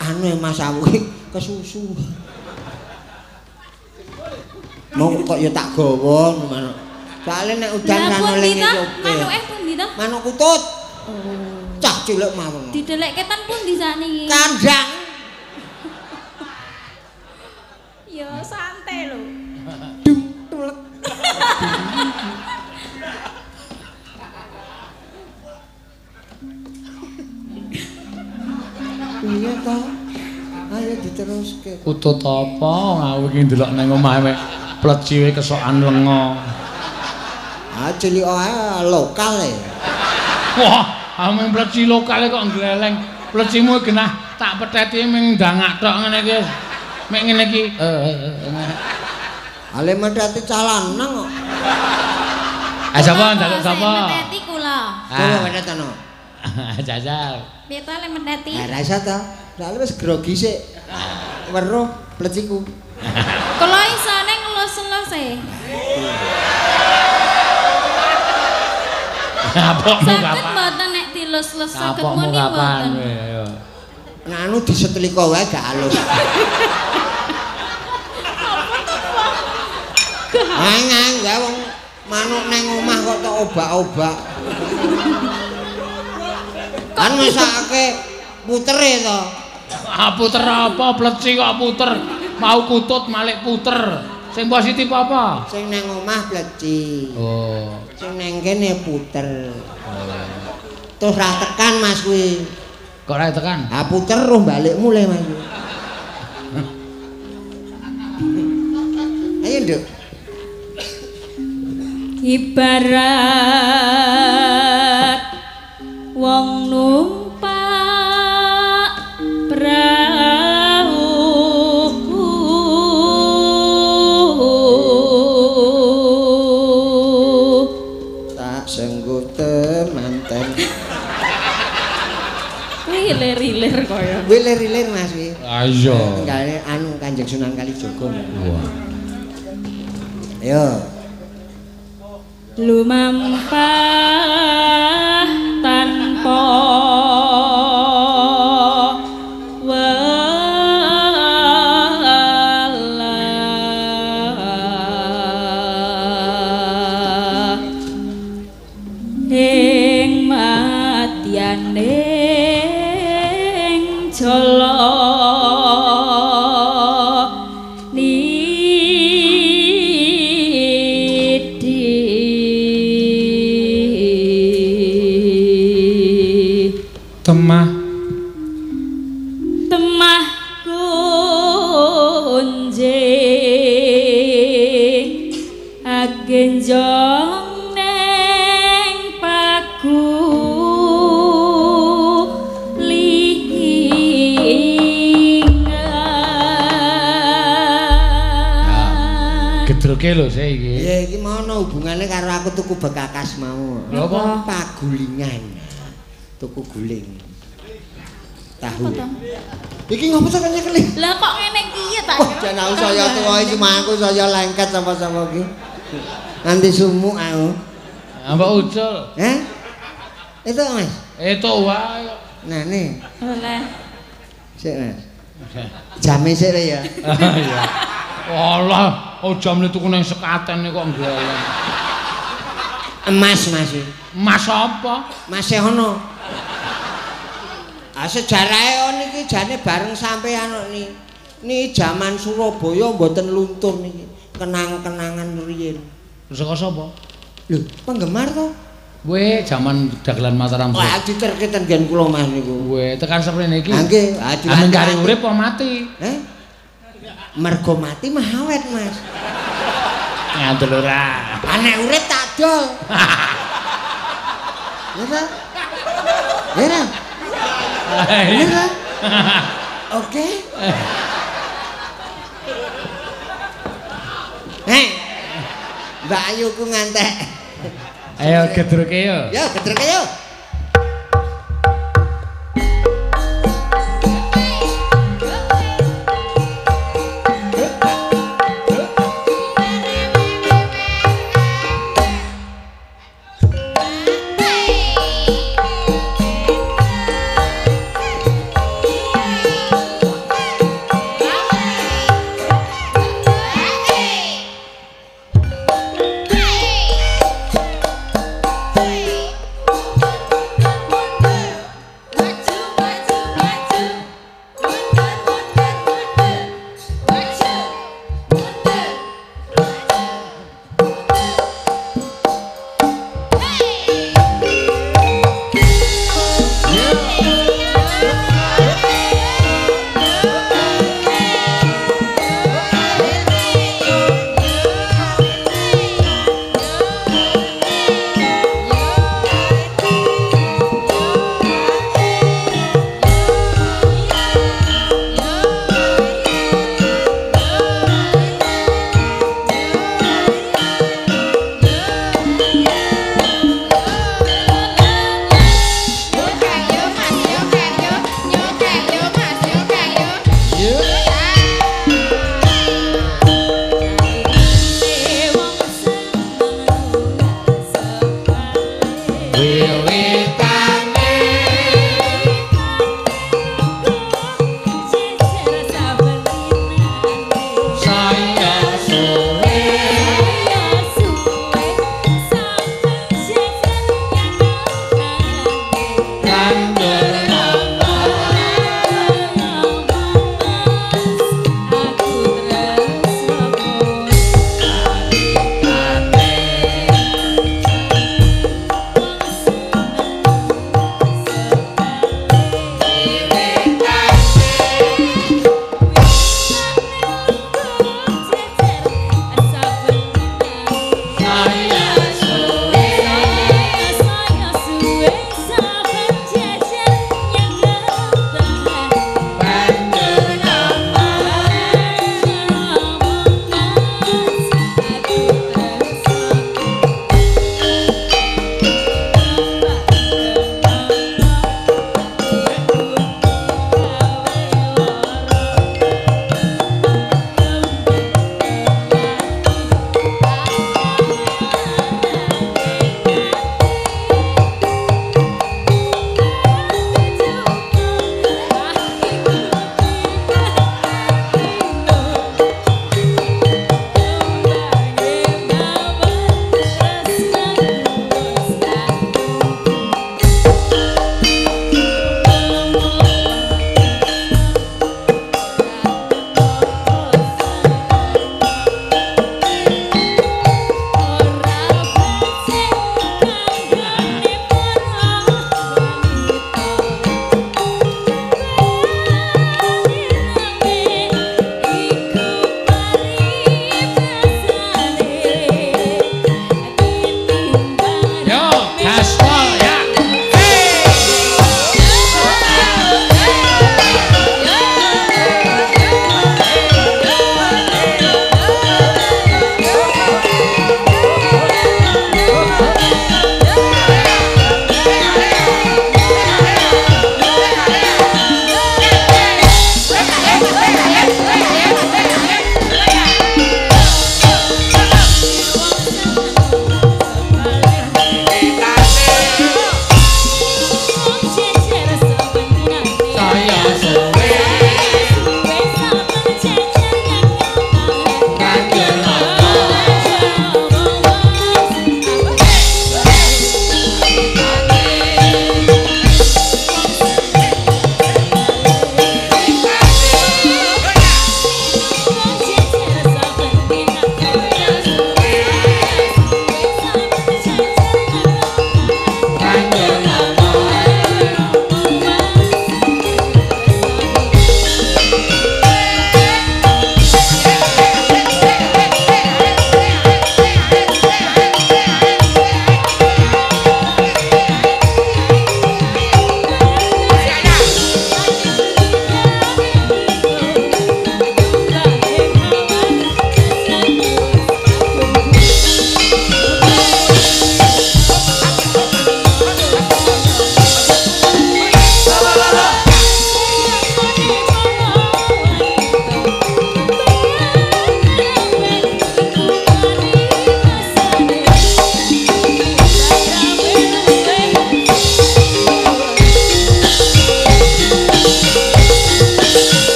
anu Mas aku iki kesusu. Mau kok ya tak gawa manuk. Soale nek udan kan oleh sopir. Manuke pundi to? Manuk kutut. Oh. Cah cilik mawon. Didelekke ten pundi sakniki? Kandang. Ya santai lho. Dung tulek. Piye to? Ayo diteruske. Kutut apa aku iki ndelok nang omahe mek pleciwe kesokan lenga. Ah cilik ae lokal e. Wah, ame pleci lokale kok ngleleng. Plecimu genah tak petheti ming ndangak tok ngene iki. Mek ngene iki. Ale metheti calanang kok. Ah sapa njaluk sapa? Metheti kula. Coba methetono. Jajal. Piye to le metheti? Ha ra iso to. Soale wis grogi sik. Weruh pleciku. Kula isane ngelus-elus e. Kapokmu Saged kapan? mboten nek dilus-lus saged Kapokmu muni kapan mboten. kowe ayo. Nek anu disetlika wae gak alus. Apa to, Pak? Angang ya wong manuk nang omah kok tok obak-obak. Kan mesake putere to. Ah puter apa pleci kok puter. Mau kutut malik puter. Sing positif apa? Sing nang omah pleci. Oh. Sing nang kene puter. Oh. Terus ra tekan Mas kuwi. Kok ra tekan? Ha puter roh balik mulih Mas. Ayo, Nduk. Ibarat wong numpak prau tak sengguh temanten. Kuwi lir-lir kaya. Kuwi lir-lir Mas kuwi. Ah iya. Tenggane anu Kanjeng Sunan Kalijaga. Wah. Ayo. Lumampah tanpa welah ing madyaning jala Temah temah kunjing agenjong neng pagulingan. Gedroke lho sik iki. Ya iki mau ana hubungane karo aku tuku bekakas mau. Lha apa? Pagulingan. Tuku guling. Tahu. Iki ngopo to kene keli? Lah kok ngene iki ya tak kira. Jan aku saya tuwa iki mah aku saya lengket sapa-sapa iki. Nganti sumuk aku. Mbok ucul. Heh? Itu Mas. Itu wae. Nah ne. Oleh. Sik Mas. Jame sik ya. Iya. Alah, oh jamne tuku nang sekaten kok nggoleng. Emas Mas. Emas apa? Masih ono. Ah sejarahe on iki jane bareng sampean kok ni. Niki jaman Surabaya mboten luntur niki. Kenang-kenangan riyin. Saka sapa? Lho, penggemar to? Weh, jaman dagelan Mataram. Wah, diterke ten nggen kula Mas niku. Weh, tekan seprene iki. Ha nggih, ha kari urip apa mati? Heh? Mergo mati mah awet, Mas. Ngandel ora. Ah nek urip tak dol. Ya ta? Ya ta? Ya ta? Oke. Hei. Mbak Ayuku ngantek. Ayo gedruke yo. Yo gedruke yo. Hey!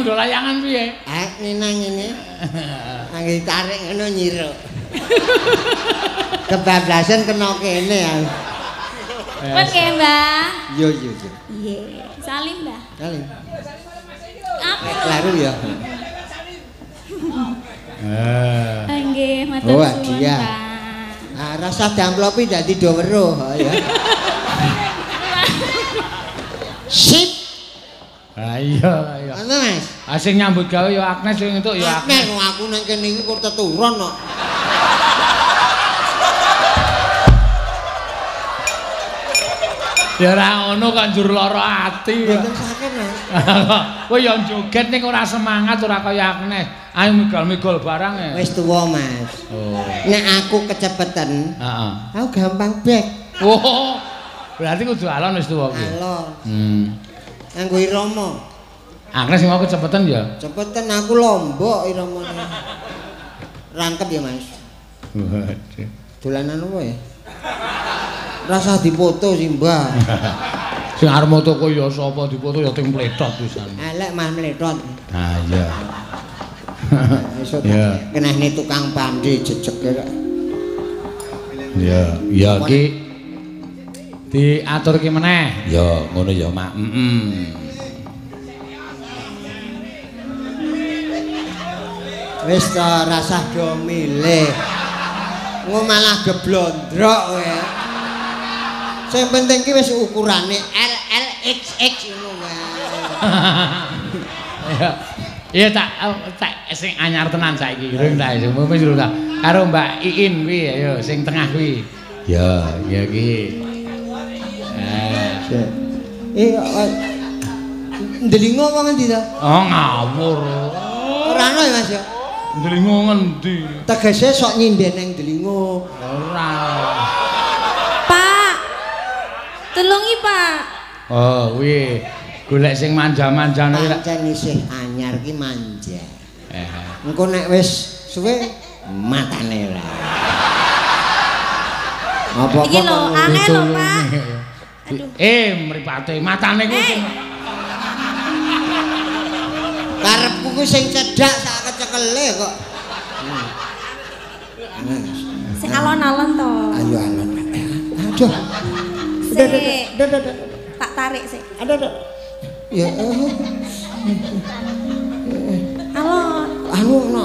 nggo layangan piye? Ah, nina ngene. Angge tarik ngono nyiruk. Kebablasan kena kene aku. Pun nggih, Mbah. Iya, iya, iya. Nggih. Salim, Mbah. Salim. Aku. Kleru ya. Nggih, matur suwun, Pak. Ah, rasa diamplopi dadi do weruh ya. Sip. Ah iya, iya. Ngono, Mas. Ah sing nyambut gawe ya Agnes sing entuk ya Agnes. Aku nang kene iki kur teturon kok. Ya ora ngono kok njur lara ati. Mboten sakit, Mas. Kowe ya joget ning ora semangat ora kaya Agnes. Ayo migol-migol barang e. Wis tuwa, Mas. Oh. Nek aku kecepetan, heeh. Aku gampang bek. Oh. Berarti kudu alon wis tuwa kuwi. Alon. Nganggo irama. Agnes sing mau kecepetan ya? Cepetan aku lombok iramane. Rangkep ya, Mas. Waduh. Dolanan apa ya? Rasah dipoto sih, Mbah. Sing arep moto kowe ya sapa dipoto ya ting mlethot pisan. Elek mah mlethot. Ha iya. Esuk kenehne tukang pandi jejeg kok. Ya, ya iki diaturke meneh. Ya, ngono ya, Mak. Heeh. Wis ta rasah do milih. Engko malah geblondrok kowe. Sing penting ki wis ukurane L L X X ngono wae. Ya. Iya tak sing anyar tenan saiki. Urung tak wis urung tak. Karo Mbak Iin kuwi ayo sing tengah kuwi. Ya, ya iki. Eh, ndelingo apa ngendi ta? Oh, ngawur. Ora ono ya, Mas ya? Ndelingo ngendi? Tegese sok nyinden nang ndelingo. Ora. Pak. Tulungi, Pak. Oh, kuwi. Golek sing manja-manja kuwi lak pancen isih anyar ki manja. Engko nek wis suwe matane ora. Apa-apa iki lho, angel lho, Pak. Aduh. Mripate matane kuwi. Karepku kuwi sing cedhak sak kecekele kok. Sing alon-alon to. Ayo alon. Aduh. Udah. Tak tarik sik. Aduh. Ya. Alon. Anu no.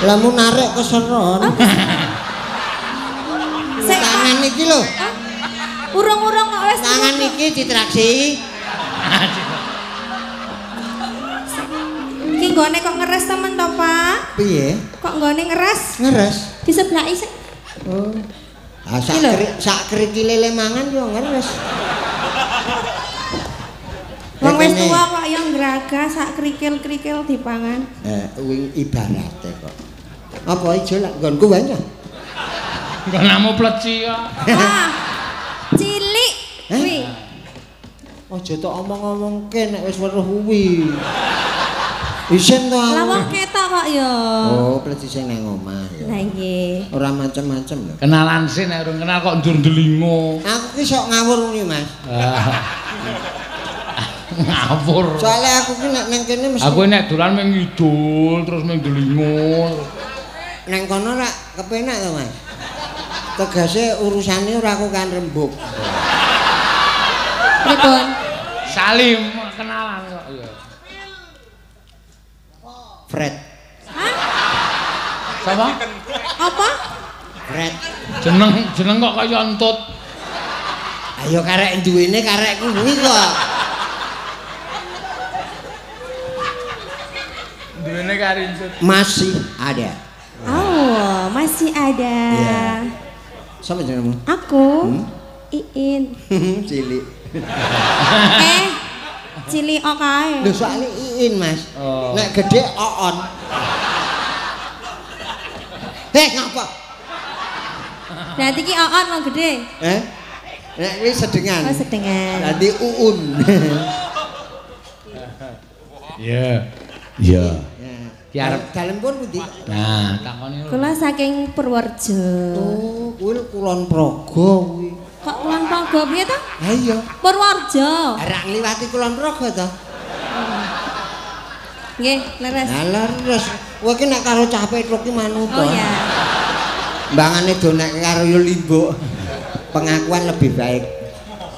Lah mu narik keseron. Tangan iki lho. Urung-urung kok wis. Tangan iki ditraksi. Iki nggone kok ngeres temen to, Pak? Piye? Kok nggone ngeres? Ngeres. Diseblaki sik. Oh. Ah sak krikile le mangan yo ngeres. Wong wis tuwa kok yo ngraga sak krikil-krikil dipangan. Wing ibarate kok. Apa ijo lak nggonku wae ya? Nggonamu pleci kok. Wah. Cilik kuwi. Aja tok omong-omongke nek wis weruh kuwi. Isin to aku. Lah wong ketok kok ya. Oh, pleci sing nang omah ya. Lah nggih. Ora macem-macem lho. Kenalan sih nek urung kenal kok ndur ndelingo. Aku ki sok ngawur ngene, Mas. Ngawur. Soale aku ki nek nang kene mesti aku nek dolan mung ngidul terus mung ndelingo. Nang kono rak kepenak to, Mas. Tegese urusane ora aku kan rembug. Pripun? Salim kenalan kok ya. Fred. Hah? Sapa? Apa? Fred. Jeneng kok kaya entut. Ayo karek duwene karek kuwi kok. Duwene kari entut. Masih ada. Oh, masih ada. Yeah. Sapa jenengmu? Aku. Iin. Cilik. Cilik ok kae. Lho soalé Iin, Mas. Oh. Nek gedhe Oon. Ngapa? Berarti ki Oon wong gedhe. Nek kuwi sedengan. Oh, sedengan. Berarti Uun. Iya. Iya. Ki arep dalem pun pundi? Nah, takoni. Kula saking Purworejo. Oh, kuwi Kulon Progo kuwi. Kok Kulon Progo piye to? Ha iya. Purworejo. Ora ngliwati Kulon Progo to? Nggih, leres. Lah leres. Kowe iki nek karo cah Petruk ki manut to. Oh iya. Mbangane do nek karo yo limbuk. Pengakuan lebih baik.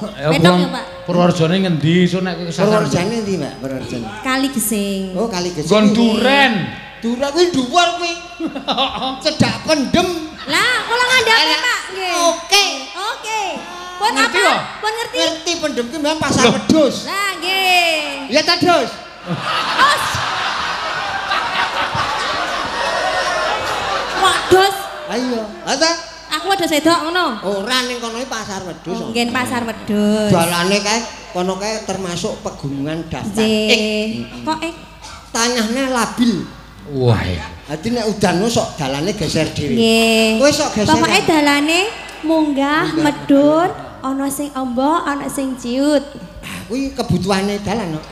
Petok ya, Pak. Purworejo ngendi iso nek kowe kesasar? Purworejo endi, Mbak? Purworejo. Kali Gesing. Oh, Kali Gesing. Nggon duren. Duren kuwi dhuwur kuwi. Cedak pendem. Lah, kula ngandhake, Pak. Nggih. Oke. Oke. Pun Ngerti apa? kok? Pun ngerti? Ngerti pendem ki mbak pasar wedhus. Lah, nggih. Ya ta, Dus? Os. Wedhus. Ayo. Ha ta? Aku wedhus wedok ngono. Ora ning kono iki pasar wedhus. Oh, nggih pasar wedhus. Dalane kae kono kae termasuk pegunungan daftar. Nggih. Kok Tanahnya labil. Wah. Dadi nek udan sok dalane geser dhewe. Nggih. Kowe sok geser. Pokoke dalane munggah medhun, ana sing amba, ana sing ciut. Kuwi kebutuhane dalan kok.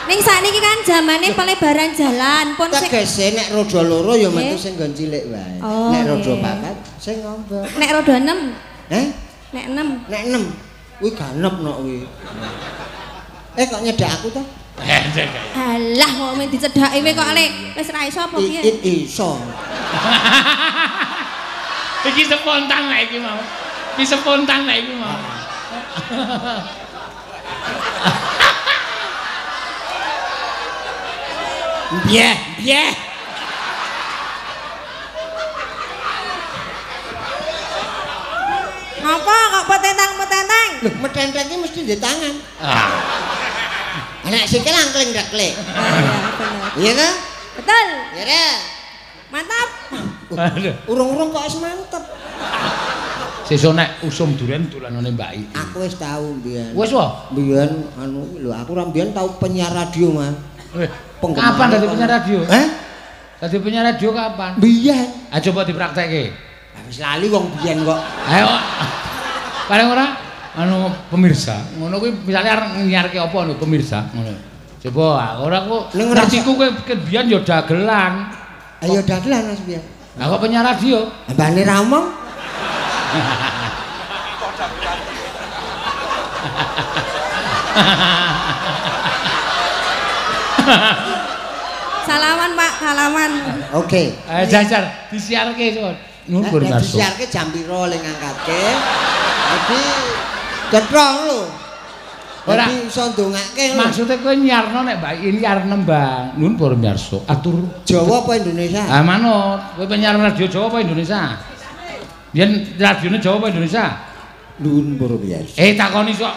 Ning sakniki kan zamane pelebaran jalan, pun sing tegese nek roda loro ya metu sing nggon cilik wae. Oh, nek roda papat sing amba. Nek roda 6. Heh? Nek 6. Nek 6. Kuwi ganep nok kuwi. Kok nyedak aku to? Alah kok men dicedhaki kowe kok le wis ra iso apa piye? Iso. Iki spontan nek iki mau. Iki spontan nek iki mau. Piye? Piye? Apa kok petentang-petentang? Lho, metenteng iki mesti ndek tangan. Ah. Nek sikil angkling deklik. Iya, bener. Iya ta? Betul. Ya ra. Mantap. Urung-urung kok wis mantep. Sesuk nek usum duren dolanane Mbak Ii. Aku wis tau mbiyen. Wis wae. Mbiyen anu lho aku ora mbiyen tau penyiar radio, Mas. Kapan dadi penyiar radio? Heh? Dadi penyiar radio kapan? Mbiyen. Ah coba dipraktekke. Wis lali wong biyen kok. Ayo. Paling ora anu pemirsa, ngono kuwi misale arep nyiarke apa lho pemirsa, ngono. Coba ora kok ngertiku kowe biyen ya dagelan. Ayo dagelan Mas biyen. Lah kok penyiar radio? Mbane ra omong. Salaman Pak, salaman. Oke. Ayo jajar disiarke coba. Nuwun pemirsa. Disiarke jam piro le ngangkatke? Dadi cetha lho. Ora iso ndongake lho. Maksude kowe nyiarno nek Mbak Iin arep nembang. Nuwun para pemirsa. Atur Jawa apa Indonesia? Ah manut. Kowe penyiar radio Jawa apa Indonesia? Yen radione Jawa apa Indonesia? Nuwun para pemirsa. Takoni sok.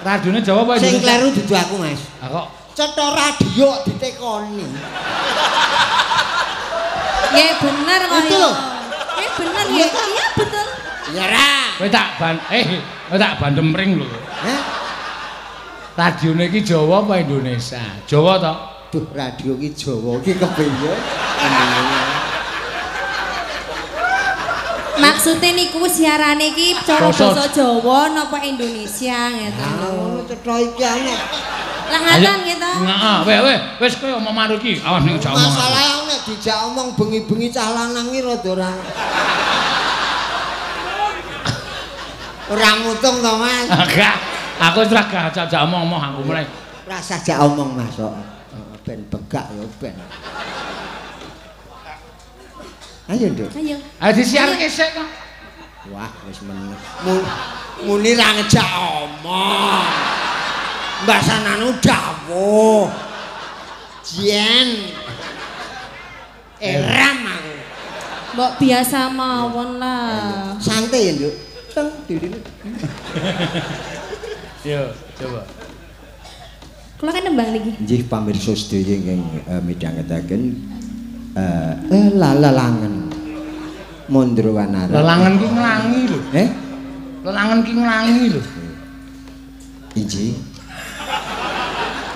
Radione Jawa apa Indonesia? Sing kleru dudu aku, Mas. Ah kok cetha radio ditekoni. Nggih bener kok. Itu lho. Nggih bener ya. Iya betul. Ya ra. Kowe tak ban kowe tak bandem ring lho. Hah? Radione iki Jawa apa Indonesia? Jawa to? Duh, radio iki Jawa iki kepiye? Maksude niku siarane iki cara basa Jawa napa Indonesia ngeten lho. Ngono cetha iki aneh. Lah ngaten nggih to? Heeh, weh wis kowe omong manut iki. Awas nek jak omong. Masalahe nek dijak omong bengi-bengi cah lanang iki rada ora. Ora mutung to, Mas? Enggak. Aku wis ora gak jak omong-omong aku mulai. Rasah jak omong, Mas kok. Ben begak ya ben. Ayo, Nduk. Ayo. Ayo disiarke sik kok. Wah, wis meneng. Muni ra ngejak omong. Mbasananu dawuh. Jen. Eram aku. Mbok biasa mawon lah. Santai ya, Nduk. Teng dirine. Yo, coba. Kula kan nembang niki. Nggih pamirsa sedaya ingkang midhangetaken lelangen Mondrowanara. Lelangen ki nglangi lho. Eh? Lelangen ki nglangi lho. Inggih.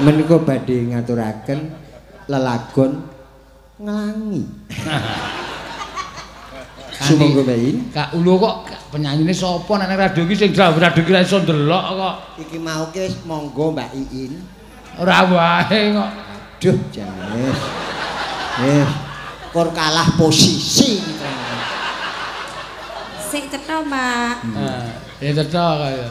Menika badhe ngaturaken lelagon nglangi. Sumangga bayin. Kak Ulo kok penyanyine sapa nek nang radio iki sing radio iki ra iso ndelok kok. Iki mau ki wis monggo Mbak Iin. Ora wae kok. Aduh janes. Kor kalah posisi iki. Sik cetha, Pak. Heeh, ya cetha kaya.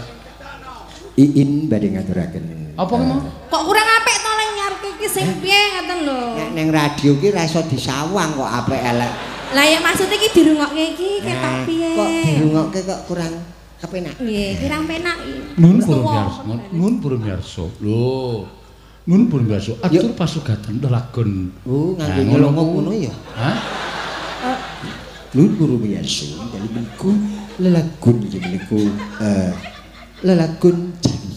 Iin badhe ngaturaken. Apa mau? Kok kurang apik to lek nyarke iki sing piye ngoten lho. Nek ning radio ki ra iso disawang kok apik elek. Lah ya maksudnya iki dirungokke iki ketok piye? Kok dirungokke kok kurang kepenak. Nggih, kurang penak. Nun purmiyarsa, nun purmiyarsa. Lho. Nun purmiyarsa atur pasugatan lelagon. Oh, nganggo nyelongo ngono ya. Hah? Nun purmiyarsa dalem niku lelagon iki niku lelagon Jawi.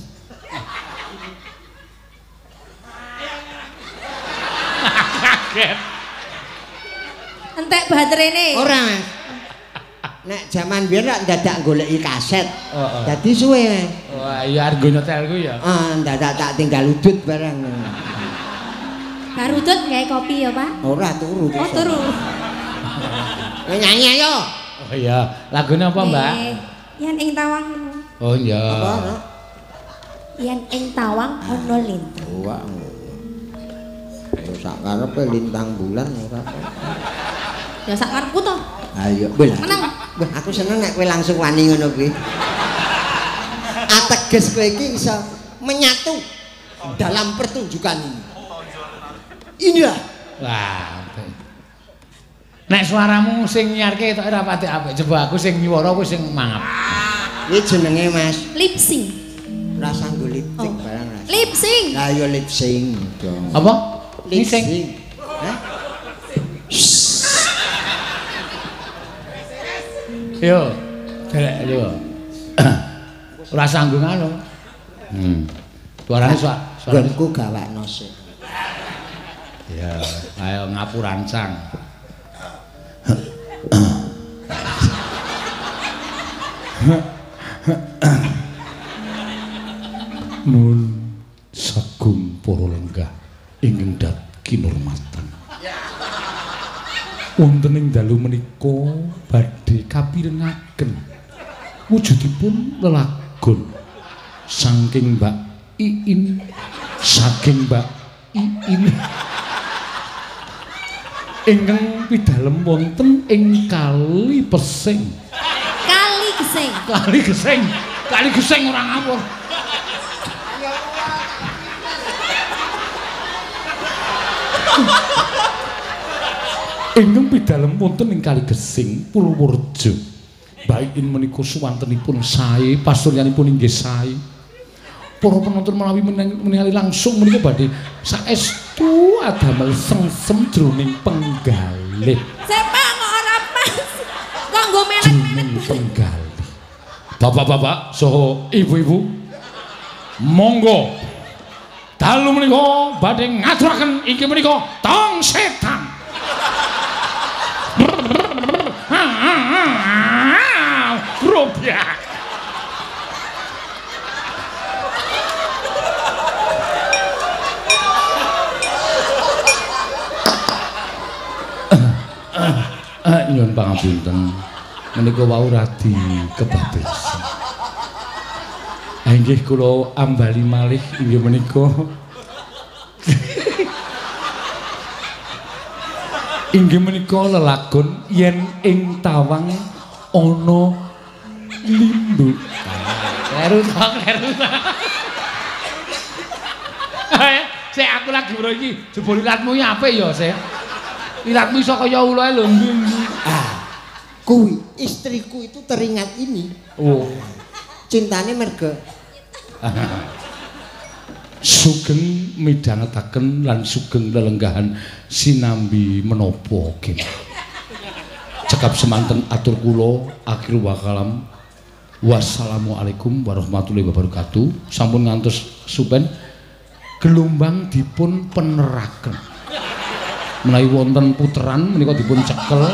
Kaget. Entek baterene. Ora, Mas. Nek jaman biyen rak dadak goleki kaset. Heeh. Dadi suwe, Mas. Wah, iya argo nyetel ku ya. Ah, dadak tak tinggal udut barang. Bar udut gawe kopi ya, Pak? Ora turu. Oh, turu. Nyanyi ayo. Oh iya, lagune apa, Mbak? Yen ing tawang. Oh iya. Apa? Yen ing tawang ana lintang. Wah. Ya sak karepe lintang bulan ora. Ya sak karepku to. Ayo, weh. Menang. Wah, aku seneng nek kowe langsung wani ngono kuwi. Ateges kowe iki iso menyatu dalam pertunjukan ini. Inilah. Wah. Nek suaramu sing nyarke ketoke ora pati apik. Coba aku sing nyuwara kowe sing mangap. Iki jenenge Mas lip sync. Rasa nggo lip sync barang rasa. Lip sync. Lah ya lip sync dong. Apa? Lip sync. Hah? Yo, delek yo. Ora sanggung anu. Suarane suaraku gawakno sik. Ya, ayo ngapurancang. Nun sagung para lenggah ingkang dat kinurmatan. Wonten ing dalu menika badhe kapirengaken wujudipun lelagon saking Mbak Iin, saking Mbak Iin ingkang pidalem wonten ing Kali Pesing. Kali Gesing. Kali Gesing. Kali Gesing ora ngawur. Ingkang pidalem wonten ing Kali Gesing Purworejo. Mbak Iin menika suwantenipun sae, pasuryanipun inggih sae. Para penonton menawi meningali langsung menika badhe saestu adamel sengsem jroning penggalih. Sepak kok ora pas. Kok nggo melek-melek penggalih. Bapak-bapak saha ibu-ibu, monggo dalu menika badhe ngaturaken inggih menika tong setan. Rupiah. Nyuwun pangapunten menika wau radi kebablasan. Inggih kula ambali malih inggih menika inggih menika lelagon yen ing tawang ana limbu. Kleru to, kleru to. Sik aku lagi bro iki, jebul ilatmu iki apik ya, Sik. Ilatmu iso kaya ulae lho. Ah, kuwi istriku itu teringat ini. Oh. Cintane merga. Sugeng midhangetaken lan sugeng lelenggahan sinambi menapa kene. Cekap semanten atur kula akhir wakalam. Wassalamualaikum warahmatullahi wabarakatuh. Sampun ngantos supen gelombang dipun peneraken. Menawi wonten puteran menika dipun cekel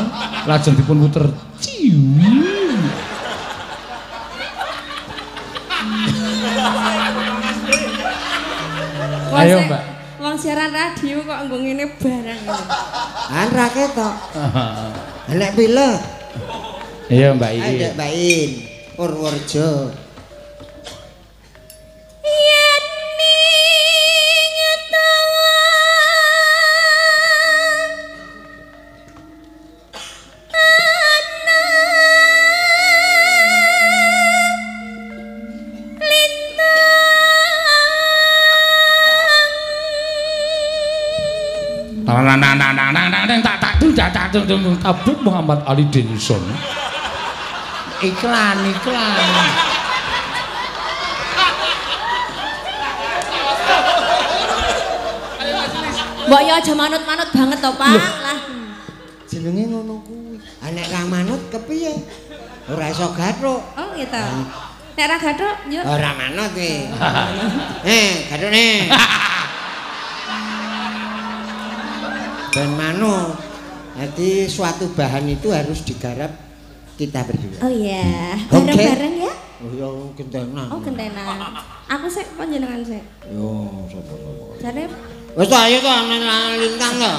lajeng dipun puter ciu. Ayo Mbak. Wong siaran radio kok nggo ngene barang. Kan ra ketok. Nek pilek. Iya Mbak Iin. Ayo Mbak Iin, Purworejo. Yen ning tawang ana lintang. Nang nang nang nang nang tak tak tak tak tabut Muhammad Ali Denison. Iklan iklan. Mbok ya aja manut-manut banget to, Pak. Lah jenenge ngono kuwi. Ha nek ra manut kepiye? Ora iso gathuk. Oh, gitu. Nek ra gathuk, yo. Ora manut kuwi. Gathukne. Ben manut. Jadi suatu bahan itu harus digarap kita berdua. Oh iya, bareng-bareng ya? Oh iya, gentenan. Oh, gentenan. Aku sik panjenengan sik. Yo, sapa-sapa. Jare wis to ayo to nang lintang to.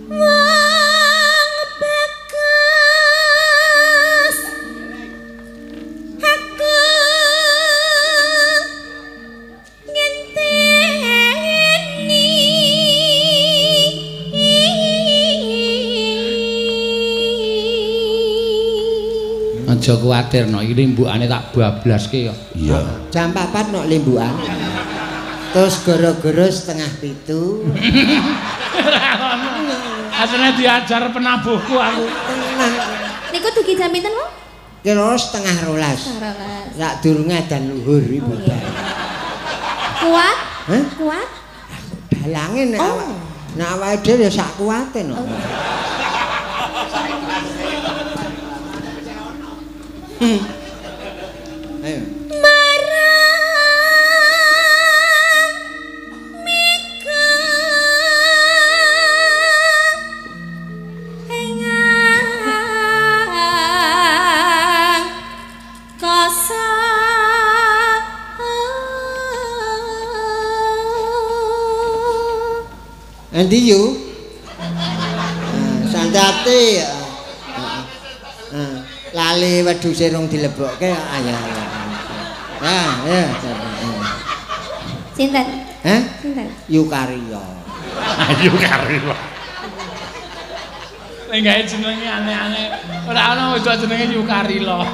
Wong bagus aku ngenteni Aja kuwatir no, iki limbukane tak bablaske kok. Iya. Jam 4 nok limbukan. Terus gara-gara 6:30. Asline diajar penabuhku aku. Tenang. Niku dugi jam pinten, Pak? Kira 11:30. Sak durunge adan luhur ibu. Oh, iya. Kuat? Hah? Kuat? Dalange nek awak. Nek awake dhewe ya sak kuwate no. Ayo. Endi yu? Santate. Lali wedhuse rong dilebokke ya. Ya, ya. Sinten? Hah? Sinten? Yukarya. Yukarya. Nek gawe jenenge aneh-aneh, ora ana wedok jenenge Yukarila.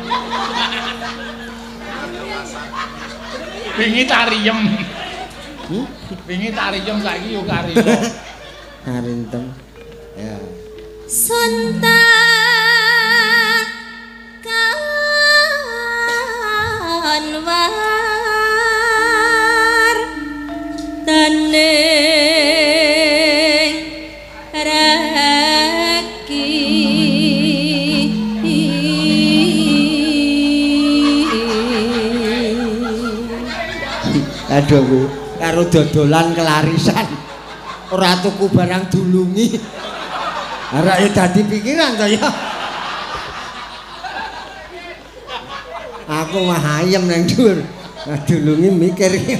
Wingi tariem. Wingi tariem saiki Yukarila. Harintem. Ya. Sontak kanwar taning raki. Aduh Bu, karo dodolan kelarisan. Ora tuku barang dulungi. Ora ya dadi pikiran to ya. Aku mah ayem nang dhuwur. Dulungi mikir.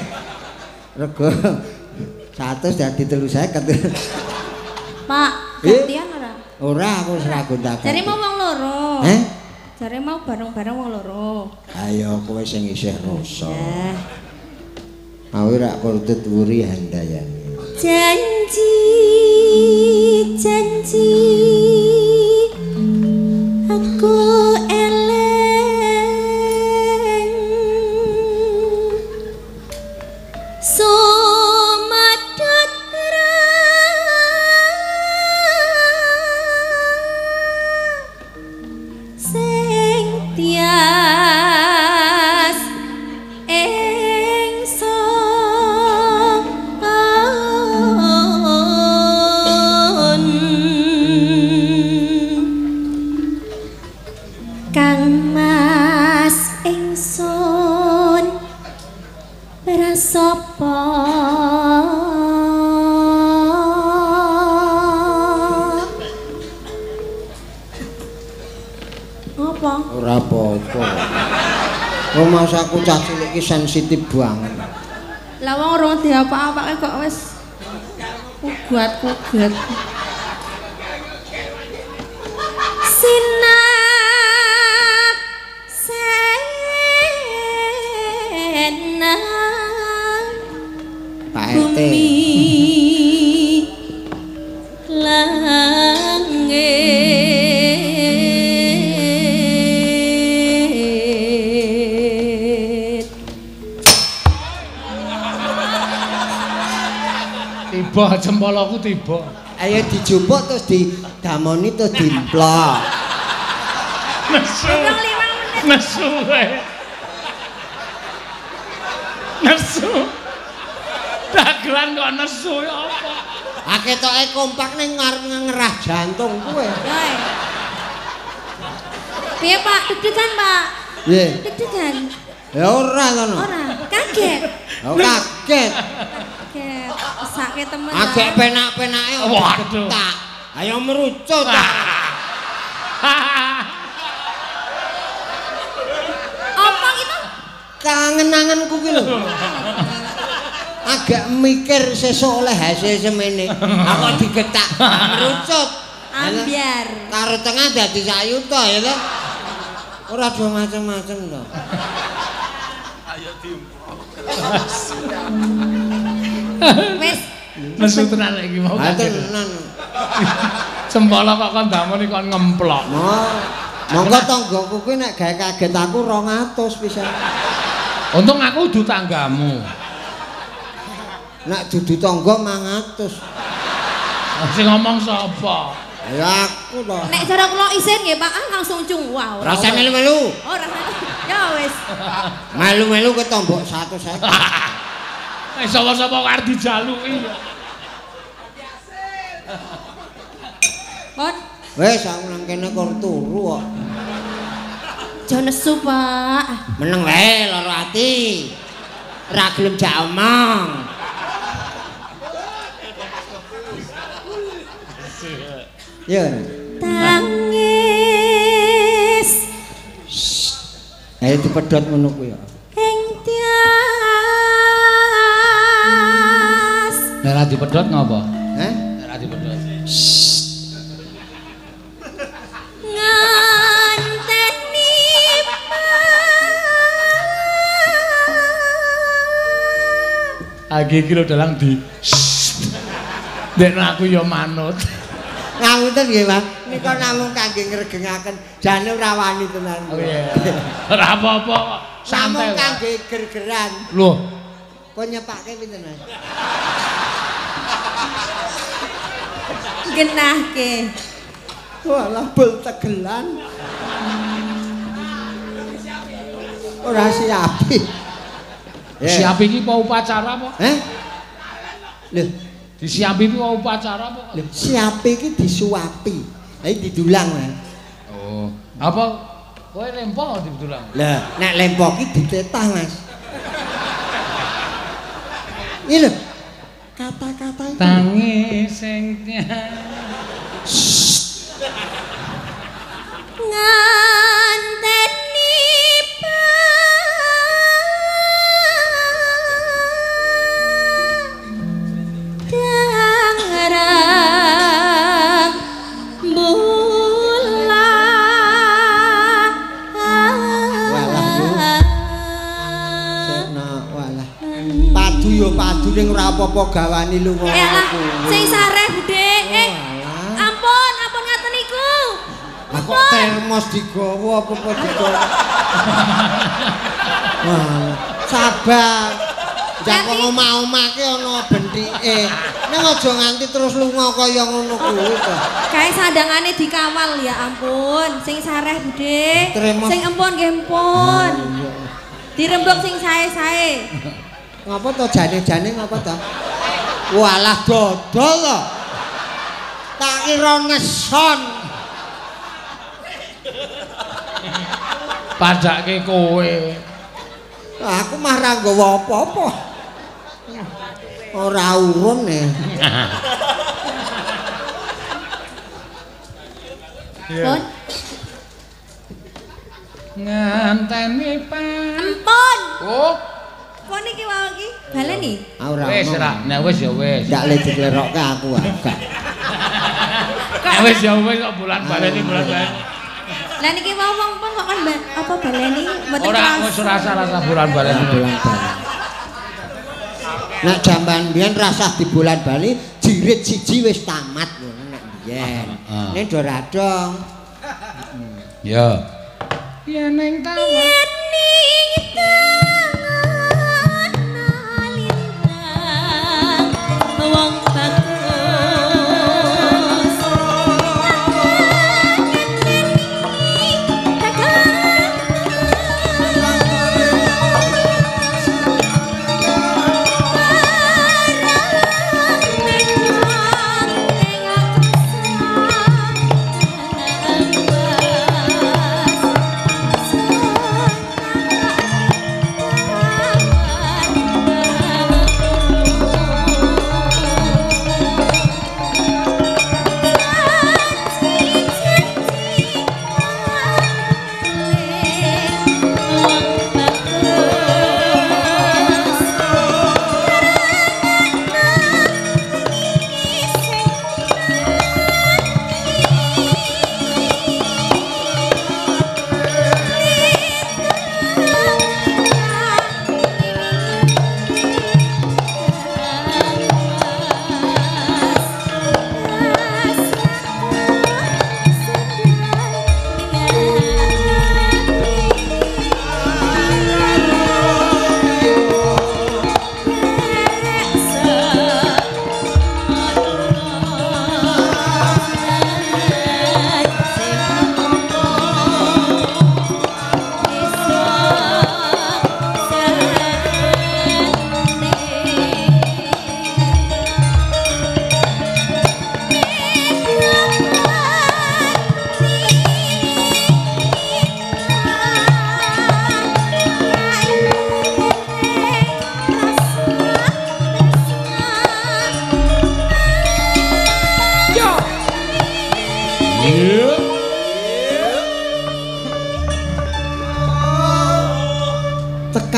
Rego 100 dadi 350. Pak, gantian ora? Ora, aku wis ra gonta-ganti. Jare mau wong loro. Heh? Jare mau bareng-bareng wong loro. Ayo kowe sing isih rasa. Awe rak kurtut wuri handayani. Janji janji aku eleng sumadut ra sing tias ingsun Kang Mas ingsun rasapa apa? Ora apa-apa. Wong masaku cah cilik iki sensitif banget. Lah wong ora diapa-apake kok wis kugat-kugat. Sinak sena Pak RT. Bumi langit. Tiba cempoloku tiba. Ayo dijupuk terus didamoni terus dimplok. Nesu. 5 menit. Nesu kowe. Nesu. Dagelan kok nesu ya apa? Ah ketoke kompak ning ngarep ngerah jantung kowe. Yoe. Piye Pak, deg-degan Pak? Piye? Deg-degan. Ya ora ngono. Ora, kaget. Oh kaget. Kaget. Mesake temen. Agek penak-penake waduh. Ayo merucut ta. Apa itu? Kangen-angenku ki lho. Agak mikir sesuk oleh hasil semene. Aku digetak merucut. Ambyar. Karo tengah dadi sayuta ya to. Ora do macem-macem to. Ayo diemplok. Wis. Nesu tenan iki mau. Ha tenan. Sempala kok kon damoni kon ngemplok. Monggo tanggaku kuwi nek gawe kaget aku 200 pisan. Untung aku dudu tanggamu. Nek dudu tangga 500. Sing ngomong sapa? Ya aku to. Nek cara kula isin nggih Pak, langsung cung. Wah, ora. Rasa melu-melu. Ora. Ya wis. Melu-melu ketombok 150. Eh sapa-sapa kok arep dijaluki. Pon. Wis aku nang kene kor turu kok. Aja nesu, Pak. Meneng wae lara ati. Ora gelem jak omong. Ya. Tangis. Ayo dipedhot ngono kuwi ya. Ing tias. Nek ora dipedhot ngopo? Heh? Nek ora dipedhot. Nganteni Agi iki lho dalang di. Nek aku ya manut. Ngapunten nggih, Mas. Nika namung kangge ngregengaken. Jane ora wani tenan. Oh iya. Ora apa-apa kok. Santai. Namung kangge gergeran. Lho, kok nyepake pinten, Mas? Genahke. Walah bel tegelan. Ora siapi. Siapi iki apa upacara apa? Heh? Lho, disiapi iki apa upacara apa? Lho, siapi iki disuapi. Ha iki didulang, Mas. Oh, apa kowe lempo didulang? Lah, nek lempo iki ditetah, Mas. Iki lho. Kata-kata itu. Tangis sing nganteni padang bulan. Walah, Sena, walah. Padu yo padu ning ora apa-apa gawani lunga aku. Sing sareh Budhe. Ampun, ampun ngaten niku. Lah kok termos digawa apa-apa digawa. Wah, sabar. Jak wong omah-omah ki ana benthike. Ning aja nganti terus lunga kaya ngono kuwi to. Kae sandangane dikawal ya ampun. Sing sareh Budhe. Sing empun nggih empun. Dirembuk sing sae-sae. Ngapa to jane-jane ngapa to? Walah dodol to. Tak kira ngeson. Padake kowe. Aku mah ra nggawa apa-apa. Ora urun e. Pun. Nganteni pan. Empun. Oh. Pun iki wae iki baleni. Ora. Wis ra, nek wis ya wis. Ndak le diklerokke aku agak. Nek wis ya wis kok bulan baleni bulan baleni. Lah niki wau wong pun kok kon apa baleni mboten ora wis rasa-rasa bulan baleni bulan baleni. Nek jamban biyen rasah dibulan bali jirit siji wis tamat ngono nek biyen. Nek do ra dong. Ya. Yen ning taman. Yen ning taman lintang wong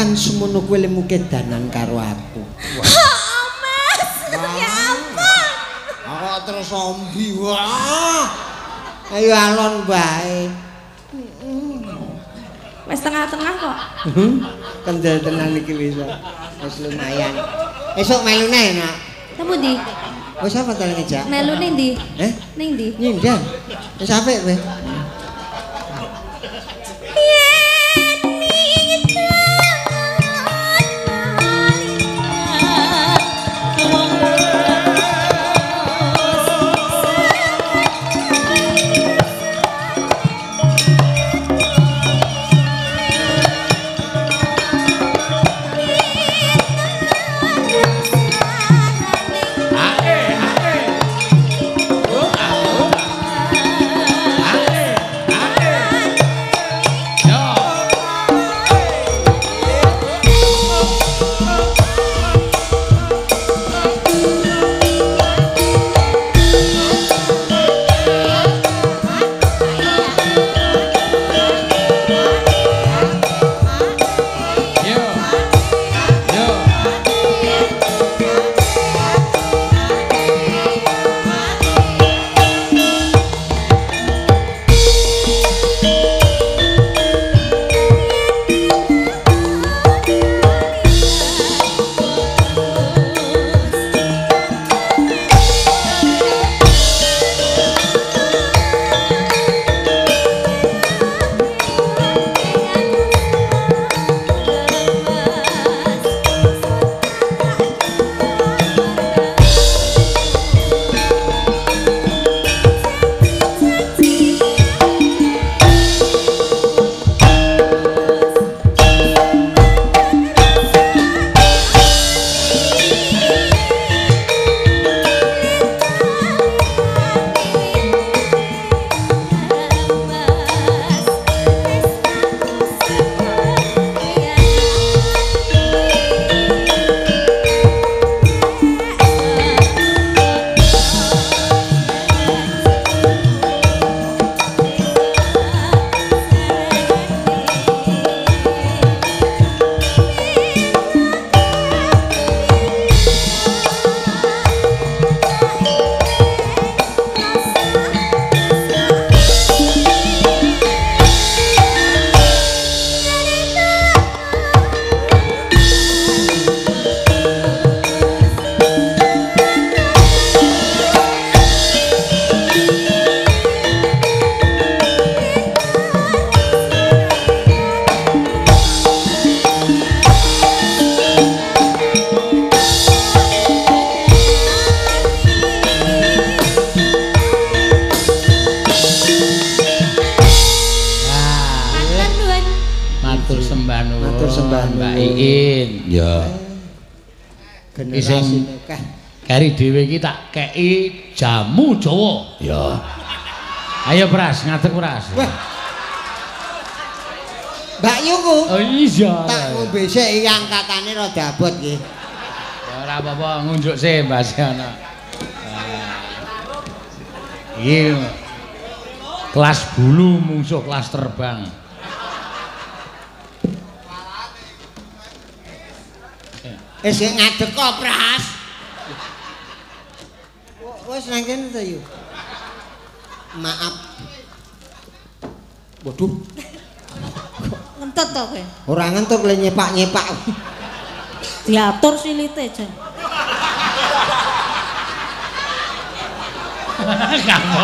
Tekan semono kowe lemu kedanan karo aku. Oh, Mas. Ya ampun. Kok terus ombi wah. Ayo alon bae. Wis tengah-tengah kok. Kendel tenan iki wis. Wis lumayan. Esuk melu neh, Nak. Temu ndi? Wis apa ta ngejak? Melu ning ndi? Eh? Ning ndi? Nyindan. Wis apik kowe. Kari dhewe iki tak kei jamu Jawa. Ya. Ayo Pras, ngadeg Pras. Wah. Mbak Yuku. Oh iya. Tak ngombe sik iki angkatane rada abot nggih. Ya ora apa-apa, ngunjuk sik Mbak ana. Iki kelas bulu mungsuh kelas terbang. Sik ngadeg kok Pras. Wes nang kene to, Yu. Maaf. Waduh. Ngentut to kowe? Ora ngentut le nyepak-nyepak. Diatur silite, Jan. Kamu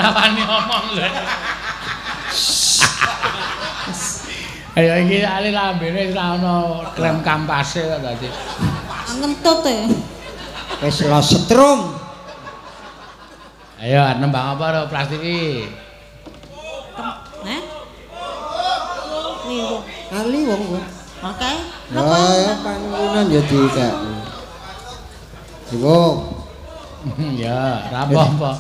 rawani ngomong lho. Ayo iki ale lambene wis ora ana krem kampase kok dadi. Ngentut e. Wis lo setrum. Ayo nembang apa ro Prastiwi? Heh? Liwung. Ali wong kowe. Oke. Napa? Ya panggonan ya dikek. Liwung. Ya, ora apa-apa.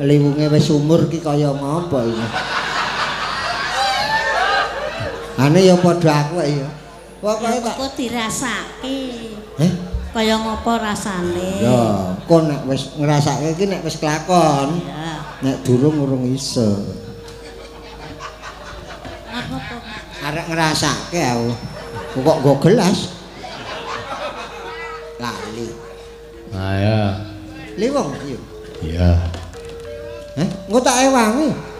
Liwunge wis umur ki kaya ngopo iki? Ane ya padha aku ya. Pokoke tak kok dirasake. Heh? Kaya ngopo rasane? Ya, kok nek wis ngrasake iki nek wis kelakon. Iya. Nek durung urung iso. Apa? Karek ngrasake aku. Kok nggo gelas? Lali. Ayo. Liwung yo. Iya. Heh, engko tak ewangi.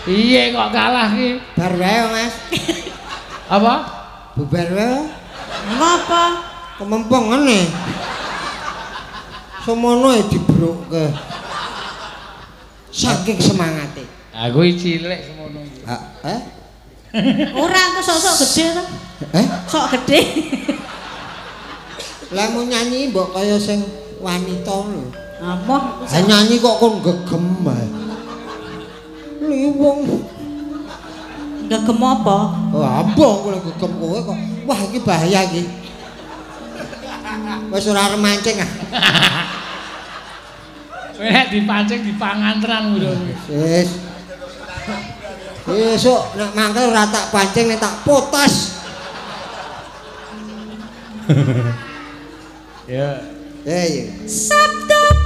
Piye kok kalah ki? Bar wae, Mas. Apa? Bubar wae. Ngopo? Kemempong ngene. Semono e dibrukke. Saking semangate. Aku iki cilik semono iki. Heeh. Ora aku sok-sok gedhe to. Eh? Sok gedhe. Lah mau nyanyi mbok kaya sing wanita lho. Apa? Lah nyanyi kok kon gegem ae. Liwung. Gegem apa? Oh, apa kowe gegem kowe kok. Wah, iki bahaya iki. Wis ora arep mancing ah. Kowe nek dipancing dipangan tenan kuwi. Wis. Besok nek mangkel ora tak pancing nek tak potas. Ya. Ya iya. Sabda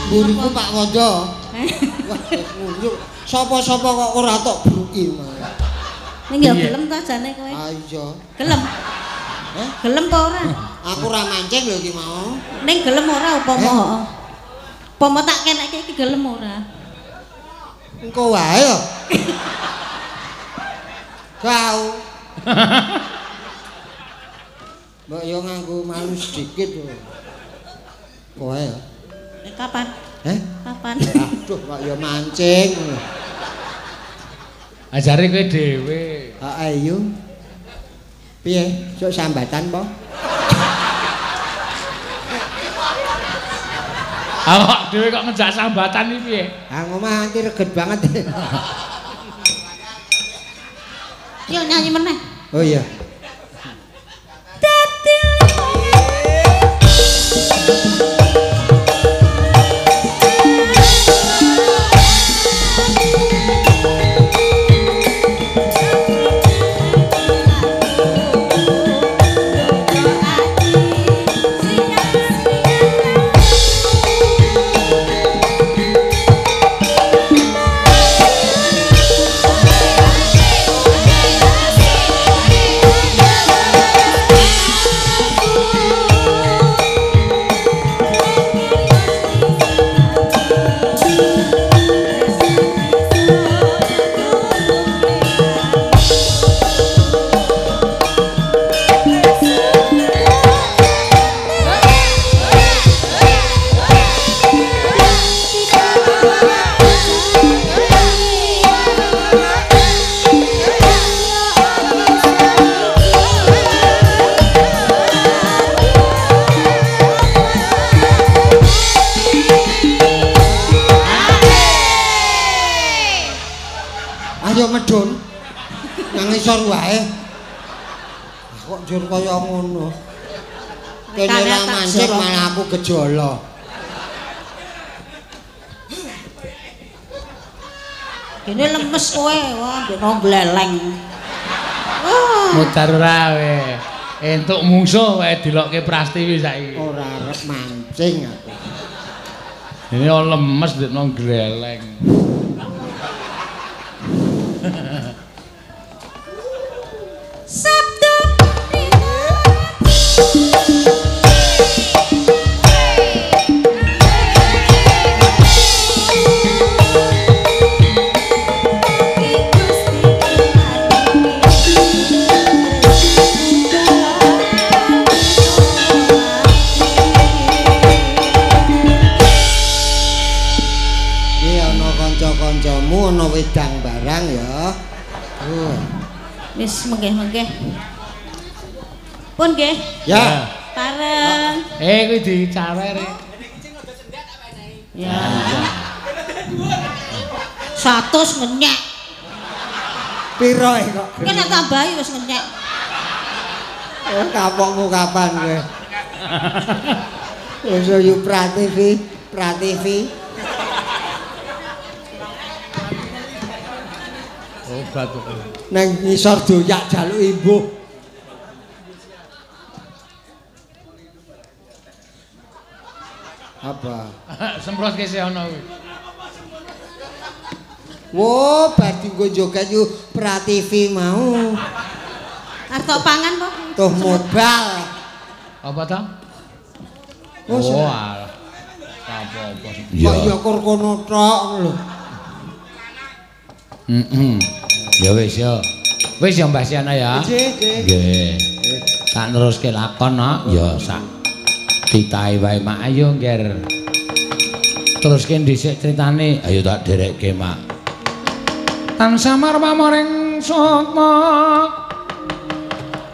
Mburiku Pak Wondo. Wah, wis ngunjuk. Sapa-sapa kok ora tok bruki. Ning ya gelem ta jane kowe? Ah iya. Gelem. Heh? Gelem apa ora? Aku ora mancing lho iki mau. Ning gelem ora upama heeh. Upama tak kenekke iki gelem ora? Engko wae lho. Kau. Mbok yo nganggo malu sedikit lho. Kowe ya. Kapan? Heh? Kapan? Aduh, kok ya mancing. Ajare kowe dhewe. Heeh, iya. Piye? Sok sambatan po? Awak dhewe kok ngejak sambatan iki piye? Ha ngomah anti reget banget. Yo nyanyi meneh. Oh iya. medun. Nang isor wae. Kok njur kaya ngono. Kene ra mancing malah aku gejala. Kene lemes kowe, wah ndekno gleleng. Mudar ora kowe. Entuk mungsuh wae dilokke Prastiwi saiki. Ora arep mancing aku. Ini lemes ndekno gleleng. Sabtu kanca-kancamu ana wedang barang ya. Wis menggeh-menggeh. Pun nggih. Ya. Pareng. Kuwi dicawer. Ya. 100 ngenyek. Piro kok? Ki nek tambahi wis ngenyek. Oh, kapokmu kapan kowe? Wis yo Prativi, Prativi. Obat kok. Nang ngisor doyak jaluk imbuh. Apa? Semprot kese ana kuwi. Wo, bar dienggo joget yo Prativi mau. Arep tok pangan po? Tuh mobal. Apa ta? Oh, alah. Apa-apa. Kok ya kur kono tok lho. Heeh. Ya wis ya. Wis ya Mbah Siana ya. Nggih, nggih. Tak neruske lakon no. Ya sak titahe wae Mak ayo ngger. Teruske dhisik critane. Ayo tak dherekke Mak. Tansah marmaring sukma.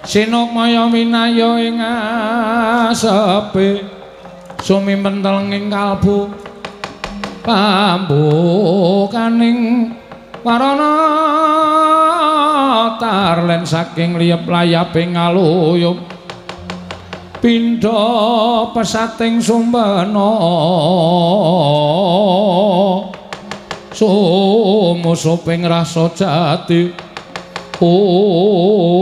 Sinukmaya winaya ing asepe. Sumimentel ing kalbu. Pambukaning warana tarlen saking liyep layaping ngaluyup pindha pesating sumbena sumusuping rasa jati. Oh.